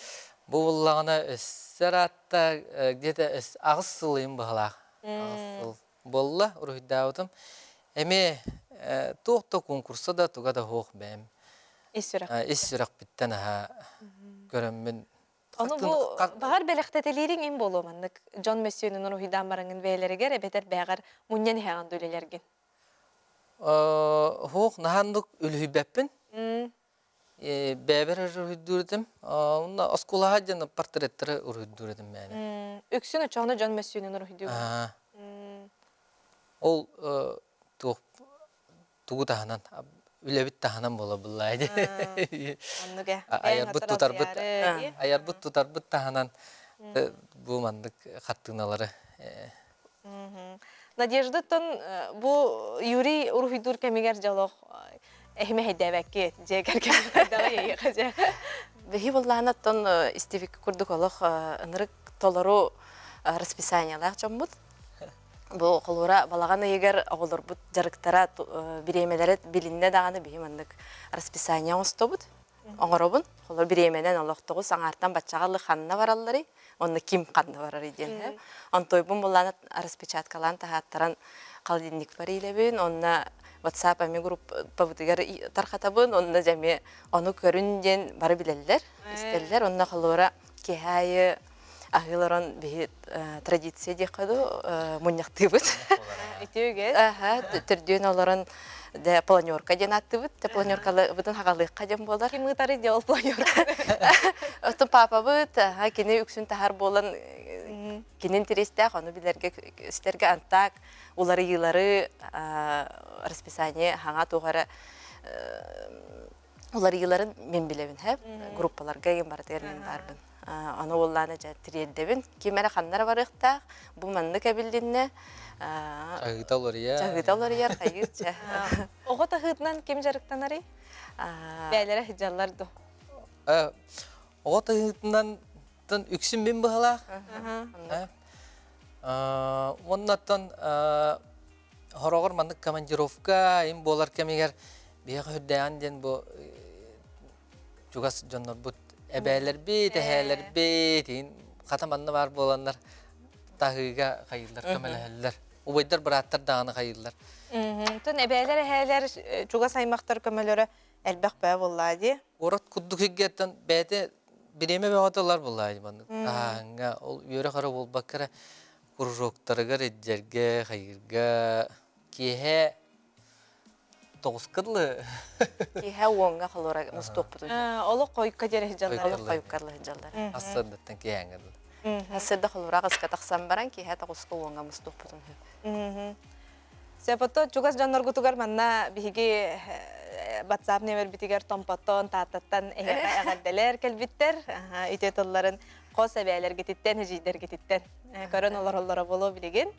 Бу буллаҕына өссө ыраатта где-то аҕыс сыл ыйым быһалаах. Аҕыс сыл буолла уруһуйдаабытым. Эмиэ туох да конкурса да туга да суох бэйэм. Ис сүрэх. Ис сүрэхпиттэн аһа көрөммүн. Ону бу баҕар бэлэхтэтэлиириҥ им буолуо маннык дьон мөссүөнүн уруһуйдаан бараҥҥын бэйэлэригэр эбэтэр бэйэҕэр мунньан иһэҕин дуу үлэлэргин? Суох, наһааннык үлүһүйбэппин. Бэйэбэр уруһуйдуур этим. Онно оскуолаҕа диэн портреттары уруһуйдуур этим мээнэ. Үксүн оччоҕуна дьон мөссүөнүн уруһуйдуур. Ол туох тугу таһынан үлэбит таһынан буола буллаа дии. Оннук ээ. Айарбыт тутарбыт айарбыт тутарбыт таһынан бу маннык хартыыналары Надеждаттан бу Юрий уруһуйдуур кэмигэр дьолох эһимэһэйдээбэкки дьиэ кэргэн хайдаҕа Биһи буллаанаттан истибик курдук олох ынырык толору расписаниелаах дьоммут. Бу холуура балаҕан ыйыгар оҕолорбут дьарыктара бириэмэлэрэ билиннэ даҕаны биһи маннык расписание оҥостобут оҥоробун. Холор бириэмэнэн олох тоҕус аҥаартан баччаҕа ханна баралларый, онно ким ханна барарый диэн. Онтойбун буллаан распечаткалаан таһааттаран холодильникпар иилэбин, онно WhatsApp эми группабытыгар тархатабын, онно дьэ эмиэ ону көрүн диэн бары билэллэр, истэллэр. Онно холуура киэһэ аайы аһыы олорон биһи традиция диэххэ дуу мунньахтыыбыт. Үтүө Аха, төрдүөн олорон дэ планерка диэн ааттыыбыт. Те планеркалабытын хагалыахха диэн буолар. Ким ыытарый дьэ ол планерка? Оттон папабыт, аха, кини үксүн таһар буолан кини интэриэстээх, ону билэргэ истэргэ антаак уларыйыылары расписание хаҥа туох эрэ уларыйыыларын мин билэбин һэ группаларга игин барытыгар мин баарбын аны уоллаана дьэ тириэрдэбин ким эрэ ханна эрэ барыахтаах бу маннык эбилиннэ чаһыыта уларыйар чаһыыта уларыйар хайыыр чэ оҕо таһыытынан ким дьарыктанарый бээлэрэ сылдьаллар ду оҕо таһыытынан үксүн мин быһалаах уоннаттан Хороҕор маннык командировка им буолар кэмигэр биһиэхэ үрдээҕин диэн бу чугас дьоннорбут эбээлэрбит, эһээлэрбит иһин хата манна баар буоланнар таһыыга хайыыллар, көмөлөһөллөр. Убайдар, бырааттар даҕаны хайыыллар. Тун эбээлэр, эһээлэр чугас аймахтар көмөлөрө элбэх бөҕө буоллаа дии. Куорат курдук сиргэттэн бэйэтэ бириэмэ бөҕөтө ылар буоллаа дии маннык. Таһааҥҥа ол үөрэх эрэ буолбакка эрэ кружоктарыгар илдьэргэ, хайыырга киэһэ тоҕуска дылы Киэһэ уоҥҥа холура мустуохпутун. Олох хойукка диэри сылдьаллар. Олох хойукка сылдьаллар. Ассырдаттан киэһээҥҥэ дылы. Ассырда холура аҕыска тахсан баран киэһэ тоҕуска уоҥҥа мустуохпутун сөп. Сөп, чугас дьонноргутугар манна биһиги WhatsApp нөмербитигэр Томпоттон, Тааттаттан эһиэхэ эҕэрдэлэр кэлбиттэр. Үтүө тылларын хос эбээлэргититтэн, эдьиийдэргититтэн көрөн олороллоро буолуо билигин.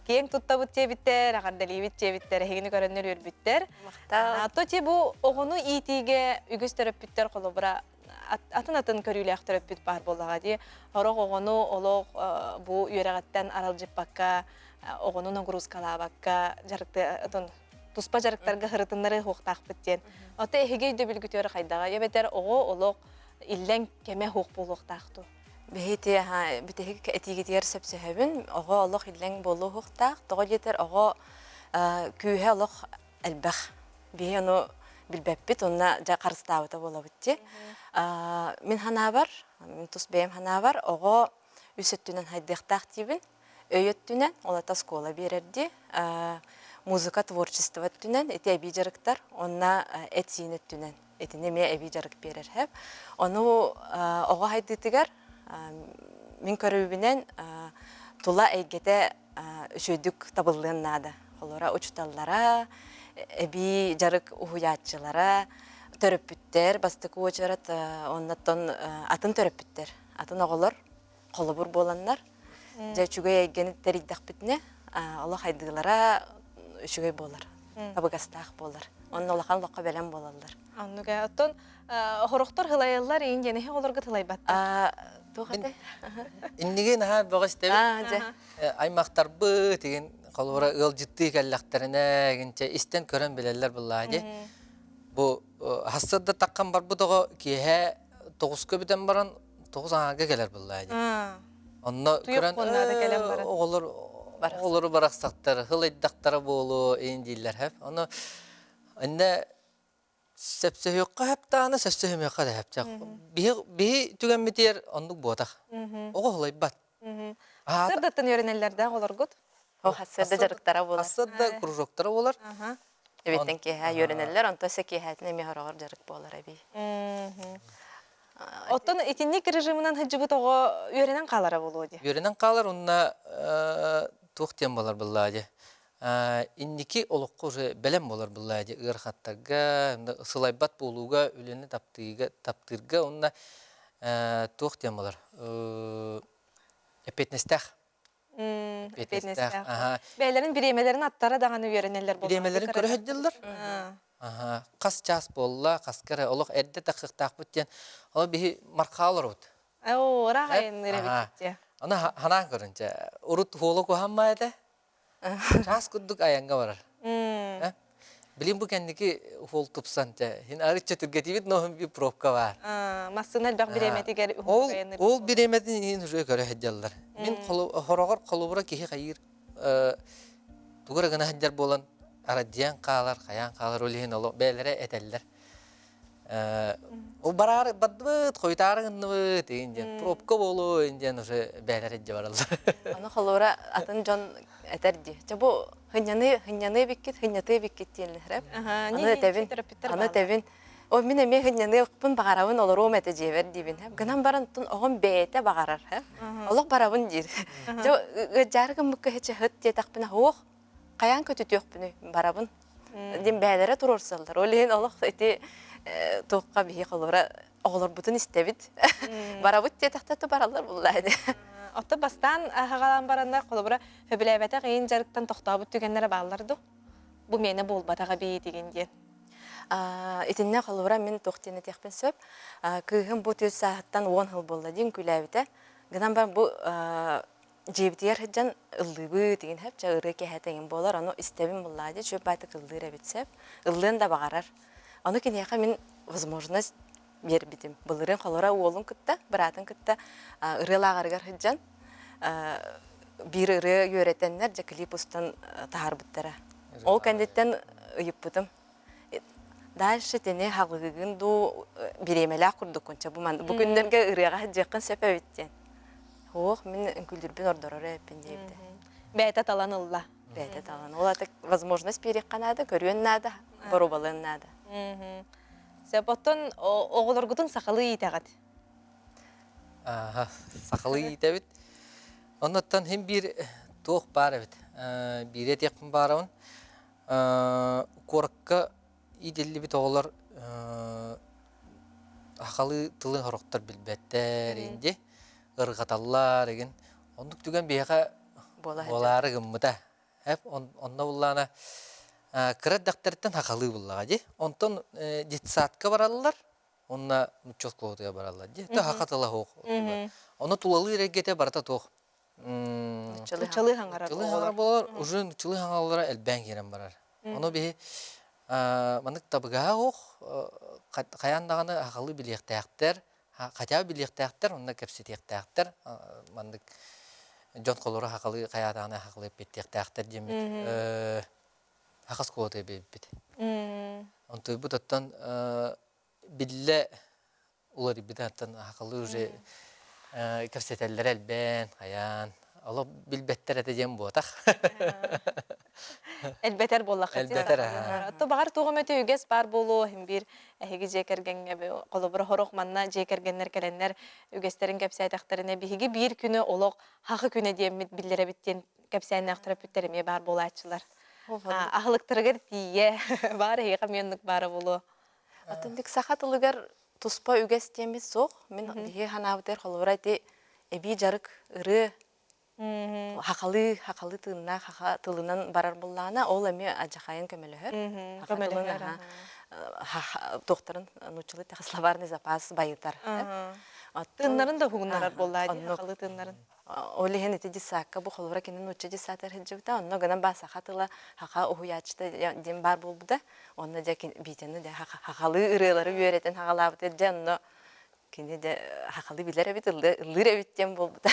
Киэҥ туттабыт диэбиттэр, эҕэрдэлиибит диэбиттэр, эһигини көрөннөр үөрбүттэр. То ти бу оҕону иитиигэ үгүс төрөппүттэр холобура атын-атын көрүүлээх төрөппүт баар буоллаҕа дии. Сорох оҕону олох бу үөрэҕиттэн аралдьыппакка, оҕону нагрузкалаабакка дьарыкты туспа дьарыктарга һырытыннары уһуохтаахпыт диэн. Ото эһиги өйдөбүлгүтүгэр хайдаҕа? Эбэтэр оҕо олох иллэҥ кэмэ суох буолуохтаах дуо? Биһити бүтэһик этиигитигэр сөпсөһөбүн. Оҕо олох иллэҥ буолуохтаах. Тоҕо диэтэр оҕо күүһэ олох элбэх. Биһи ону билбэппит, онно дьэ харыстаабыта буолабыт дии. Мин ханаабар, мин тус бэйэм ханаабар, оҕо үс өттүнэн хайдыахтаах диибин. Өй өттүнэн, ол ата оскуола биэрэр дии. Музыка, творчество өттүнэн, ити эбии дьарыктар, онно эт-сиин өттүнэн итини эмиэ эбии дьарык биэрэр хэп. Ону оҕо хайдыытыгар мин көрүүбүнэн тула эйгэтэ үчүгэйдик табыллыан наада. Холобура, учууталлара, эбии дьарык уһуйааччылара, төрөппүттэр, бастакы уочарат оннуттан атын төрөппүттэр, атын оҕолор холобур буоланнар, дьэ үчүгэй эйгэни тэрийдэхпитинэ, олох хайдыылара үчүгэй буолар, табыгастаах буолар. Онно улахан олоххо бэлэм буолаллар. Оннук ээ. Оттон хорохтор хылайаллар иин диэн эһи оҕолорго тылайбаттар. Туох этэй? Инниги наһаа бөҕө истэбит. Дьэ. Аймахтарбыт игин холобура ыалдьыттыы кэллэхтэринэ игинчэ истэн көрөн билэллэр быллаа дии. Бу хассырда таххан барбыт оҕо киэһэ тоҕуска бүтэн баран тоҕус аҥаарга кэлэр быллаа дии. Онно көрөн оҕолор оҕолору барахсаттар, хылайдахтара буолуо иин дииллэр хэп. Ону инне. Сөпсөһүөххэ сөптөөнө, сөпсөһүмүөххэ да сөптөөх. Биһи биһи түгэммитигэр оннук буотах. Оҕо һулайбат. Сырдаттан үөрэнэллэрдээх олоргут? О, хассыарда дьарыктара буолар. Хассыарда кружоктара буолар. Эбиттэн киэһэ үөрэнэллэр, онтон өссө киэһэтин эмиэ хороҕор дьарык буолар эбии. Оттон итинник режимынан сылдьыбыт оҕо үөрэнэн хаалара буолуо дии. Үөрэнэн хаалар уонна туох диэн буолар быллаа дии. Инники олоххо уже бэлэм буолар быллаа дии ыарахаттарга, сылайбат буолууга, үлэни таптыыга, таптыырга уонна туох диэн буолар эппиэтинэстээх Эппиэтинэстээх. Бэйэлэрин бириэмэлэрин аттара даҕаны үөрэнэллэр буолла. Бириэмэлэрин көрө сылдьаллар. Хас чаас буолла, хаска эрэ олох эрдэ тахсыахтаахпыт диэн. Ол биһи мархаа олоробут. Оо, ыраах айанныыр эбиккит дии. Аны ханаан көрүн чэ. Урут хуола куһаммаа этэ. Чаас курдук айанга барар. Билин бу кэнники хуол тупсан чэ. Хин арычча түргэтибит ноһун би пробка бар. Массыына элбэх бириэмэтигэр Ол ол бириэмэтин иһин уже көрө сылдьаллар. Мин хороҕор холобура киһи хайыыр тугу эрэ гына сылдьар буолан арадьыйан хаалар, хайаан хаалар ол иһин олох бэйэлэрэ этэллэр. Ол бараары бардыбыт, хойутаары гынныбыт иин диэн пробка буолуо иин диэн уже бэйэлэрэ илдьэ бараллар. Аны холобура атын дьон этэр дии. Чэ бу хынньаны хынньаны эбиккит, хынньатыы эбиккит диэннэр. Аны этэбин, аны этэбин. О мин эмиэ хынньаныахпын баҕарабын олоруом этэ дьиэбэр диибин. Гынан баран тун оҕом бэйэтэ баҕарар. Олох барабын диир. Дьэ ыадьаары гыммыкка хече хыт диэтэхпинэ суох хайаан көтүтүөхпүнүй барабын диэн бэйэлэрэ туруорсаллар. Ол иһин олох ити туохха биһи холобура оҕолорбутун истэбит. Барабыт диэтэхтэ то бараллар буллаа ини. Отто бастаан аһаҕалаан бараннар холобура сөбүлээбэтэх иин дьарыктан тохтообут түгэннэрэ бааллар дуу? Бу миэнэ буолбатаҕа биитигин диэн. Итиннэ холобура мин туох диэн этиэхпин сөп. Кыыһым бу түс сааһыттан 10 сыл буолла диэн күлээбитэ. Гынан баран бу дьиэбитигэр сылдьан ыллыыбыт игин сөп чэ ырыа киэһэтэ игин буолар ону истэбин буллаа дии үчүгэй баайтык ыллыыр эбит сөп ыллыан да баҕарар ону киниэхэ мин возможность биэрбитим былырыын холоро уолун кытта быраатын кытта ырыа лааҕырыгар сылдьан биир ырыа үөрэтэннэр дьэ клип устан таһаарбыттара ол кэнниттэн ыйыппытым Дальше итини хаҕыыгын дуу бириэмэлээх курдуккун чэ бу ман бу күннэргэ ырыаҕа сылдьыаххын сөп эбит диэн. Суох, мин үҥкүүлүүрбүн ордорор эбиппин диэбитэ. Бэйэтэ талан ылла. Бэйэтэ талан. Ол ата возможность биэриэххэ наада, көрүөн наада, боруобалыан наада. Сөп, оттон оҕолоргутун сахалыы иитэҕит? Аха, сахалыы иитэбит. Оннуттан син биир туох баар эбит. Биири этиэхпин баарабын. Куоракка иитиллибит оҕолор сахалыы тылы сорохтор билбэттэр инди ырҕаталлар игин. Оннук түгэн биһиэхэ буолаары гыммыта. Эп онно буллаана кыра эрдэхтэриттэн сахалыы буллаҕа дии. Онтон детсадка бараллар, уонна нуучча оскуолатыгар бараллар дии. Та саха тыла суох. Ону тулалыыр эйгэтэ барыта туох. Нуччалыы хаҥарар хаҥарар буолар, уже нуччалыы хаҥаллара элбээн киирэн барар. Ону биһи маннык табыгаһа ох хайаан даҕаны сахалыы билиэхтээхтэр, хотя бы билиэхтээхтэр, онно кэпсэтиэхтээхтэр, маннык дьон холоро сахалыы хайаатаҕына сахалыы эппиэттиэхтээхтэр диэммит саха оскуолатыгар биэрбиппит. Онтуйбут оттон биллэ уларыйбытыттан сахалыы уже кэпсэтэллэрэ элбээн, хайаан, олох билбэттэр этэ диэн буотах. Элбэтэр буоллахха Элбэтэр, аха. То баҕар туох эмэ үгэс баар буолуо иһин биир эһиги дьиэ кэргэҥҥэ холобура сорох манна дьиэ кэргэннэр кэлэннэр үгэстэрин кэпсээтэхтэринэ биһиги биир күнү олох хахы күнэ диэммит биллэрэбит диэн кэпсээннээх төрөппүттэр эмиэ баар буолааччылар. Аһылыктарыгар тиийэ баар эһиэхэ эмиэ оннук баара буолуо. Оттон саха тылыгар туспа үгэс диэммит суох. Мин биһиги санаабытыгар холобура ити эбии дьарык ырыа хахалыы хахалыы тыыннаах хаха тылынан барар буоллаҕына ол эмиэ адьахайын көмөлөһөр. Хаха тылын туохтарын нууччалыы словарный запас байытар. Тыыннарын да уһугуннарар буоллаа дии хахалыы тыыннарын. Ол иһин ити десакка бу холобура кини нуучча десатар сылдьыбыта онно гынан баа саха тыла хаха уһуйааччыта диэн баар буолбута онно дьэ Витяны дьэ хахалыы ырыалары үөрэтэн хаҕалаабыта дьэ онно кини дьэ хахалыы билэр эбит ыллыыр эбит диэн буолбута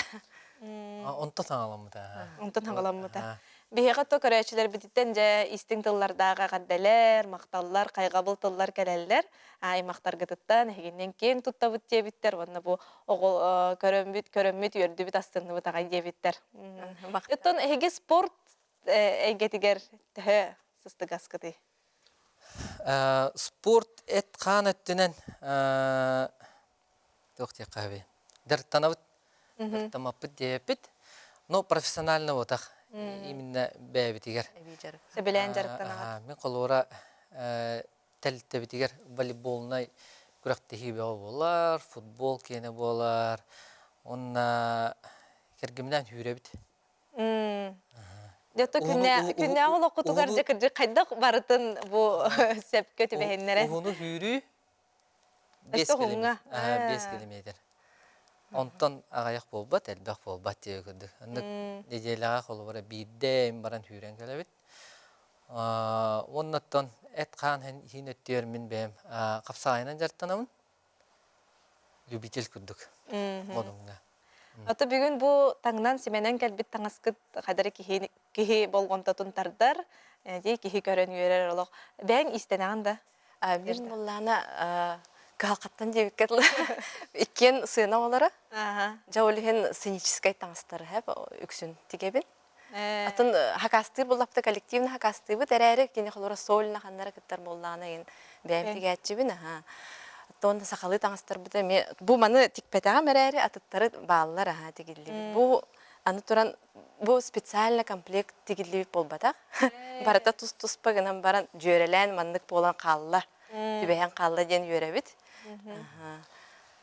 Онтон хаҥаламмыта. Онтон хаҥаламмыта. Биһиэхэ то көрөөччүлэрбититтэн дьэ истиҥ тыллардаах эҕэрдэлэр, махталлар, хайҕабыл тыллар кэлэллэр. Аймахтаргытыттан эһигиннэн киэҥ туттабыт диэбиттэр уонна бу оҕо көрөммүт, көрөммүт, үөрдүбүт, астынныбыт аҕай диэбиттэр. Оттон эһиги спорт эйгэтигэр төһө сыстыгаскытый? Спорт эт-хаан өттүнэн туох диэххэ сөбүй? Дьарыктанабыт, дьарыктаммаппыт диэбиппит. Но профессионально буотах именно бэйэбитигэр. Сөбүлээн дьарыктанаҕыт. Мин холуора тэрилтэбитигэр волейболнай күрэхтэһии бөҕө буолар, футбол киэнэ буолар. Уонна кэргэминээн сүүрэбит. Дьэ күннээҕи олоххутугар дьэ кырдьык хайдах барытын бу сөпкө түбэһиннэрэн? Уһуну сүүрүү 5 километр. Онтон аҕыйах буолбат, элбэх буолбат диэби курдук. Оннук нэдиэлэҕэ холобура биирдэ им баран сүүрэн кэлэбит. Уоннаттан эт-хаан иһин өттүгэр мин бэйэм хапсаҕайынан дьарыктанабын. Любитель курдук модуҥҥа. Ото бүгүн бу таҥнан симэнэн кэлбит таҥаскыт хадары киһи киһи болҕомтотун тардар, дии киһи көрөн үөрэр олох. Бэйэҥ иистэнэҕин да? Мин буоллаана кыһалҕаттан диэбиккэ дылы иккиэн сыана оҕолоро. Дьэ ол иһин сценическай таҥастары үксүн тигэбин. Атын хакастыыр буоллахпыта коллективно хакастыыбыт эрээри кини холоро сольно ханнара кыттар буоллаҕына иһин бэйэм тигээччибин аха. Оттон сахалыы таҥастарбыт эмиэ бу маны тикпэтэҕим эрээри атыттары бааллар аха тигиллибит. Бу аны туран бу специально комплект тигиллибит буолбатах. Барыта тус-туспа гынан баран дьүөрэлээн маннык буолан хаалла. Түбэһэн хаалла диэн үөрэбит.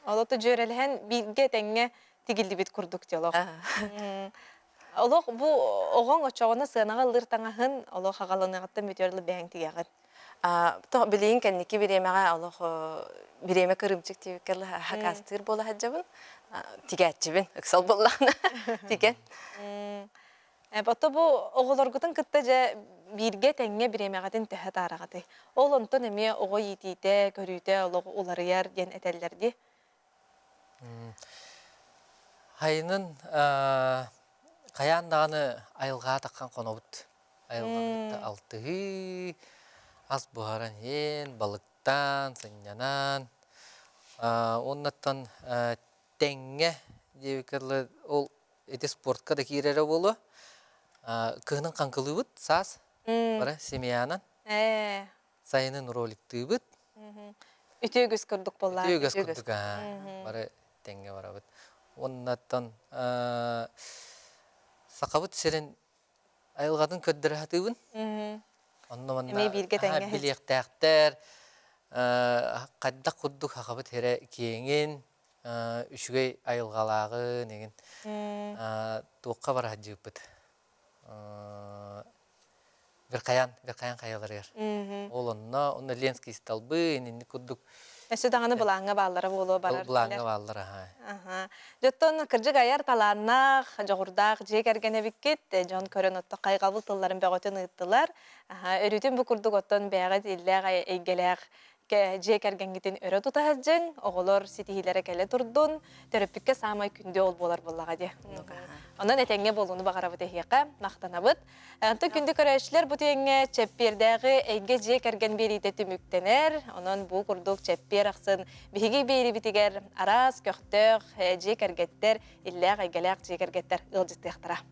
Олото дьүөрэлэһэн бииргэ тэҥҥэ тигиллибит курдук дьолох. Олох бу оҕоҥ оччоҕуна сыанаҕа ыллыыр таҥаһын олох аҕаланыаҕыттан бүтүөр дылы бэйэҥ тигэҕин. Билигин кэнники бириэмэҕэ олох бириэмэ кырыымчык диэбиккэ хакаастыыр буола сылдьабын. Тигээччибин, ыксал буоллаҕына тигэн. Ото бу оҕолоргутун кытта дьэ бииргэ тэҥҥэ бириэмэҕитин төһө таараҕытый? Ол онтон эмиэ оҕо иитиитэ, көрүүтэ олох уларыйар диэн этэллэр дии. Хайынын хайаан даҕаны айылҕаҕа таххан хонобут. Айылҕаны кытта алтыһыы, ас буһаран иһэн, балыктаан, сынньанан. Уоннаттан тэҥҥэ диэбиккэ дылы ол ити спортка да киирэрэ буолуо. Кыһынын хаҥкылыыбыт саас бары семьянан. Сайынын роликтыыбыт. Үтүө үгүс курдук буоллаа. Үтүө үгэс курдук бары тэҥҥэ барабыт. Уоннаттан Сахабыт сирин айылҕатын көрдөрө сатыыбын. Онно манна билиэхтээхтэр, хайдах курдук сахабыт сирэ киэҥин, үчүгэй айылҕалааҕын, игин туохха бара сылдьыбыппыт. Верхоян, Верхоян хайаларыгар. Ол онно, онно Ленский столбы, иннинник курдук. Өссө даҕаны былааҥҥа бааллара буолуо барар. Былааҥҥа бааллара, аха. Дьоттон кырдьык айар талааннаах, дьоҕурдаах дьиэ кэргэн эбиккит. Дьон көрөн отто хайҕабыл тылларын бөҕөтүн ыыттылар. Өрүүтүн бу курдук оттон бэйэҕит иллээх эйгэлээх дьиэ кэргэҥҥитин өрө тута сылдьыҥ, оҕолор ситиһиилэрэ кэлэ турдун, төрөппүккэ саамай күндү ол буолар буоллаҕа дии. Онон этэҥҥэ буолууну баҕарабыт эһиэхэ, махтанабыт. Онтон күндү көрөөччүлэр бу түгэҥҥэ чэппиэрдээҕи эйгэ дьиэ кэргэн биэриитэ түмүктэнэр. Онон бу курдук чэппиэр ахсын биһиги биэрибитигэр араас көхтөөх дьиэ кэргэттэр, иллээх эйгэлээх дьиэ кэргэттэр ыалдьыттыахтара.